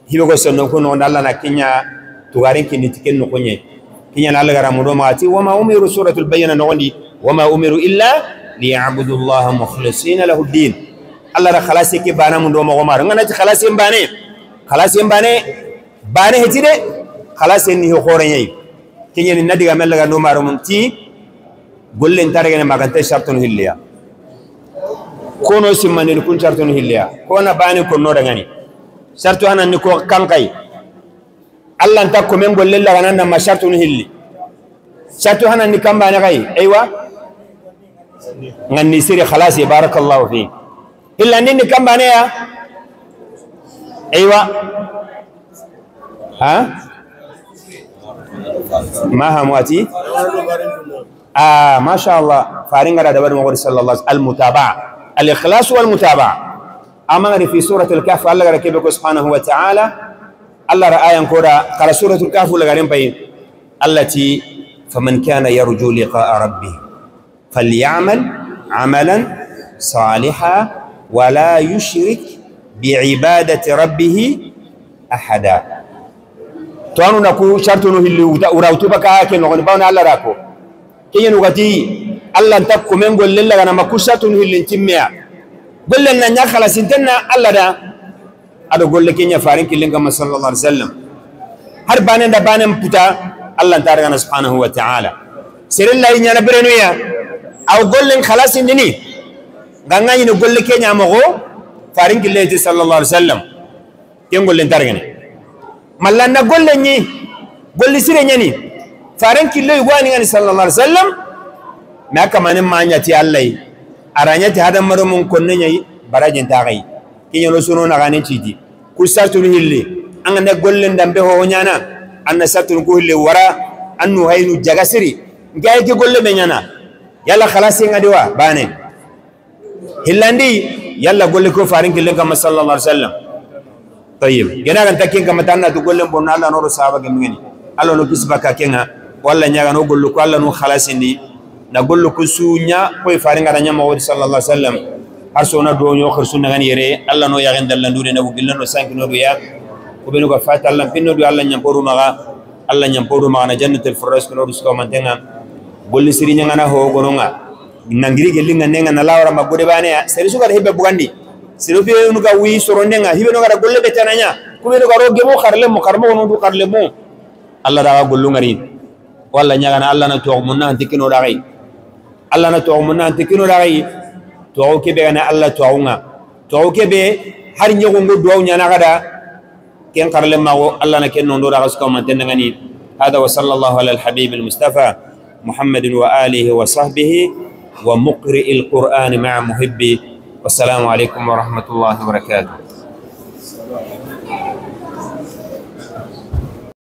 ހިބަގޮސް ސޮން ނުކުން ނޯން އައްލާ ނަ ކިންޏާ ތުގާރިން ކިންނި ތިކެން ނުކުންޏެ. ކިންޏާ އައްލާ ގަރަ މުޑޯ މަގާތި، وَمَا أُمِرُوا، ސޫރަތުލް ބައްޔިނާ ނުގޮންދި، وَمَا أُمِرُوا إِلَّا لِيَعْبُدُوا اللَّهَ مُخْلِصِينَ لَهُ الدِّينَ. އައްލާ ރަ ޚަލާސެކޭ ބާނަމުން ޑޯ މަގޯ މާރު. އަންނަ ތި ޚަލާސެން ބާނޭ. ޚަލާސެން ބާނޭ. ބާނެ ހެތިރެ، ޚަލާސް އެން ހި ހޯރެން އެއް. ކިންޏެނި ނަދިގަ މެއްލަގަ ނުމާރުމުން ތީ، ގޮއްލެން ތަރަގެނެ މަގަންތެ ޝަރްތުނު ހިއްލިޔާ. ކޯނޯ ސިއްމަނިނު ކުން ޝަރްތުނު ހިއްލިޔާ. ކޯނަ ބާނެ ކޮން ނޯޑަގަނި. ޝަރްތު ހަނަން ނިކޯ ކަންކައި. އައްލަން ތައް ކޮމެން ގޮއްލެއްލަގަ ނަންނަ މަ ޝަރްތުނު ހިއްލި. ޝަރްތު ހަނަން ނިކަން ބާނެގައި. އެއިވާ. ނަން ނިސިރި ޚަލާސި ބާރަކައްލާހު ފީ. ހިއްލަން ނިން ނިކަން ބާނެޔާ. އެއިވާ. ހާ؟ މާ ހާމު އަތީ؟ އާ، މާޝާﷲ. ފާރިން އަރާ ދަވަރު މަގުރި ޞައްލަﷲ ޢަލައިހި އަލްމުތާބަޢާ. އަލްއިޚްލާޞު ވަލްމުތާބަޢާ. އާމަން ރި ފީ ސޫރަތުލް ކަހްފް އައްލަގަރަ ކެބެކޮ ސުބްޙާނަހޫ ވަތަޢާލާ. އައްލާ ރަ އާޔަން ކޯރާ ކަރަ ސޫރަތުލް ކަހްފު އައްލަގަރެން ޕައި. التي فمن كان يرجو لقاء ربه فليعمل عملا صالحا ولا يشرك بعبادة ربه أحدا. ތުވާނު ނަކު ޝަރްތުނު ހިއްލި އުތަ-، އުރާ އުތުބަކާ ކެ ނޮގަނި ބަވަނަ އައްލަ ރާކޯ. ކެޔެނު ގަތީ، އައްލަން ތައް ކުމެން ގޮއްލެއްލަގަ ނަމަ ކު ޝަރްތުނު ހިއްލިން ތިންމެޔާ. ގޮއްލެން ނަންޏާ ޚަލަސިން ތެންނަ އައްލަ ރާ. އަދު ގޮއްލެ ކެންޏަ ފާރިން ކިއްލިން ކަމަށް ޞައްލަﷲ ޢަލައިހި ވަސައްލަމް. ހަރު ބާނެން ދަ ބާނެން ޕުތާ އައްލަން ތާރަގަނަ ސުބްޙާނަހޫ ވަތަޢާލާ. ސެރެއްލައި ންޏަނަ ބެރެނުޔާ. އައު ގޮއްލެން ޚަލަސިން ނިނީ. ގަންގައިނު ގޮއްލެ ކެންޏާ މަގޯ ފާރިން ކިއްލޭތި ޞައްލަﷲ ޢަލައިހި ވަސައްލަމް. ކެން ގޮއްލެން ތާރަގަނެ. މައްލަންނަ ގޮއްލެންޏީ. ގޮއްލި ސިރެންޏަނީ. ފާރިން ކިއްލޮއި ގޮވާނިގަނި ޞައްލަﷲ ޢަލައިހި ވަސައްލަމް. މާކަ މަނެ މާންޏަތި އައްލައި. އަރާންޏަތި ހަދަމަރުމުން ކޮންނެންޏައި ބަރާޖެން ތާގައި. ކިޔަން ރުސުނު ނަގާނެ ޗީތި. ކުއްސަރްތުނު ހިއްލި. އަނގަން ދެ ގޮއްލެން ދަންބެ ހޯހޯންޏާނަ. އަންނަ ސަރްތުނު ކުހިއްލެ ވަރާ. އަންނު ހައިނު ޖަގަސިރި. ގާއެކި ގޮއްލެ މެންޏާނަ. ޔަލަ ޚަލާސިން އަދިވާ ބާނެ. ހިއްލަންޑީ ޔައްލަ ގޮއްލިކޮށް ފާރިން ކިއްލެން ކަމަށް ޞައްލަﷲ ޢަލައިހި ވަސައްލަމް. ތައްޔިބް. ގެނާގަން ތަކިން ކަމަށް ތަންނަ ތު ގޮއްލެން ބޮންނަ އައްލާ ނޯރު ސާބަގެ މިގެނި. އައްލާ ނޯ ކިސްބަކާ ކެން އަ. ވައްލަ ންޏާގަ ނޯ ގޮއްލުކު އައްލާ ނޯ ޚަލާސިންޑީ. ނަ ގޮއްލުކު ސޫންޏާ ކޮއި ފާރިން އަރަންޏާ މަގުރި ޞައްލަﷲ ޢަލައިހި ވަސައްލަމް. ހަރު ސޯނަ ޑޯ ނޯ ޚިރުސުން ނަގަނި އެރޭ. އައްލާ ނޯ ޔަގެން ދައްލަން ދޫރެ ނަގު ގިއްލަން ނޯ ސާންކި ނޯ ދުޔާ. ކުބެނުގަ ފާތަ އައްލަން ޕިން ނޯ ދުޔާ އައްލަންޏާ ބޯރު މަގާ. އައްލަންޏާ ބޯރު މަގާ ނަ ޖަންނަތުލް ފިރްދައުސް ކުނޯ ރުސްކޯ މަންތެން އަ. ގޮއްލި ސިރިންޏަން އަނަ ހޯ ގޮނުން އަ. ނަންގިރި ގެއްލިން އަންނެން ނަލާވަރަ މަގުޑެ ބާނެ ސެރިސުގަ ހިބެ ބުގަންޑި. ސިރުފިޔުނުގަ ވީ ސޮރޮންނެން ހިބެނުގަ ގޮއްލެ ބެތެނަންޏާ. ކުބެނުގަ ރޯ ގެމު ކަރުލެމު ކަރުމު ނުދު ކަރުލެމު. އައްލާ ދާގަ ގޮއްލުން އަރީން. ވައްލަ ންޏާގަ ނަ އައްލާ ނަ ތުވަގު މުންނަ ހަން ތިކި ނޯ ރާގައި. އައްލާ ނަ ތުވަގު މުންނަ ހަން ތިކި ނޯ ރާގައި. ތުވަގު ކެބެގަ ނަ އައްލާ ތުވަގުން އަ. ތުވަގު ކެބެ ހަރި ންޏަގުން ގޮއް ދުވަގު ންޏާނާގަ ދާ. ކެން ކަރުލެމާގޯ އައްލާ ނަ ކެން ނޯންޑޯ ރާގަސް ކަމަން ތެންނަގަނީ. هذا وصلى الله على الحبيب المصطفى محمد وآله وصحبه ومقرئ القرآن مع محبي. والسلام عليكم ورحمة الله وبركاته.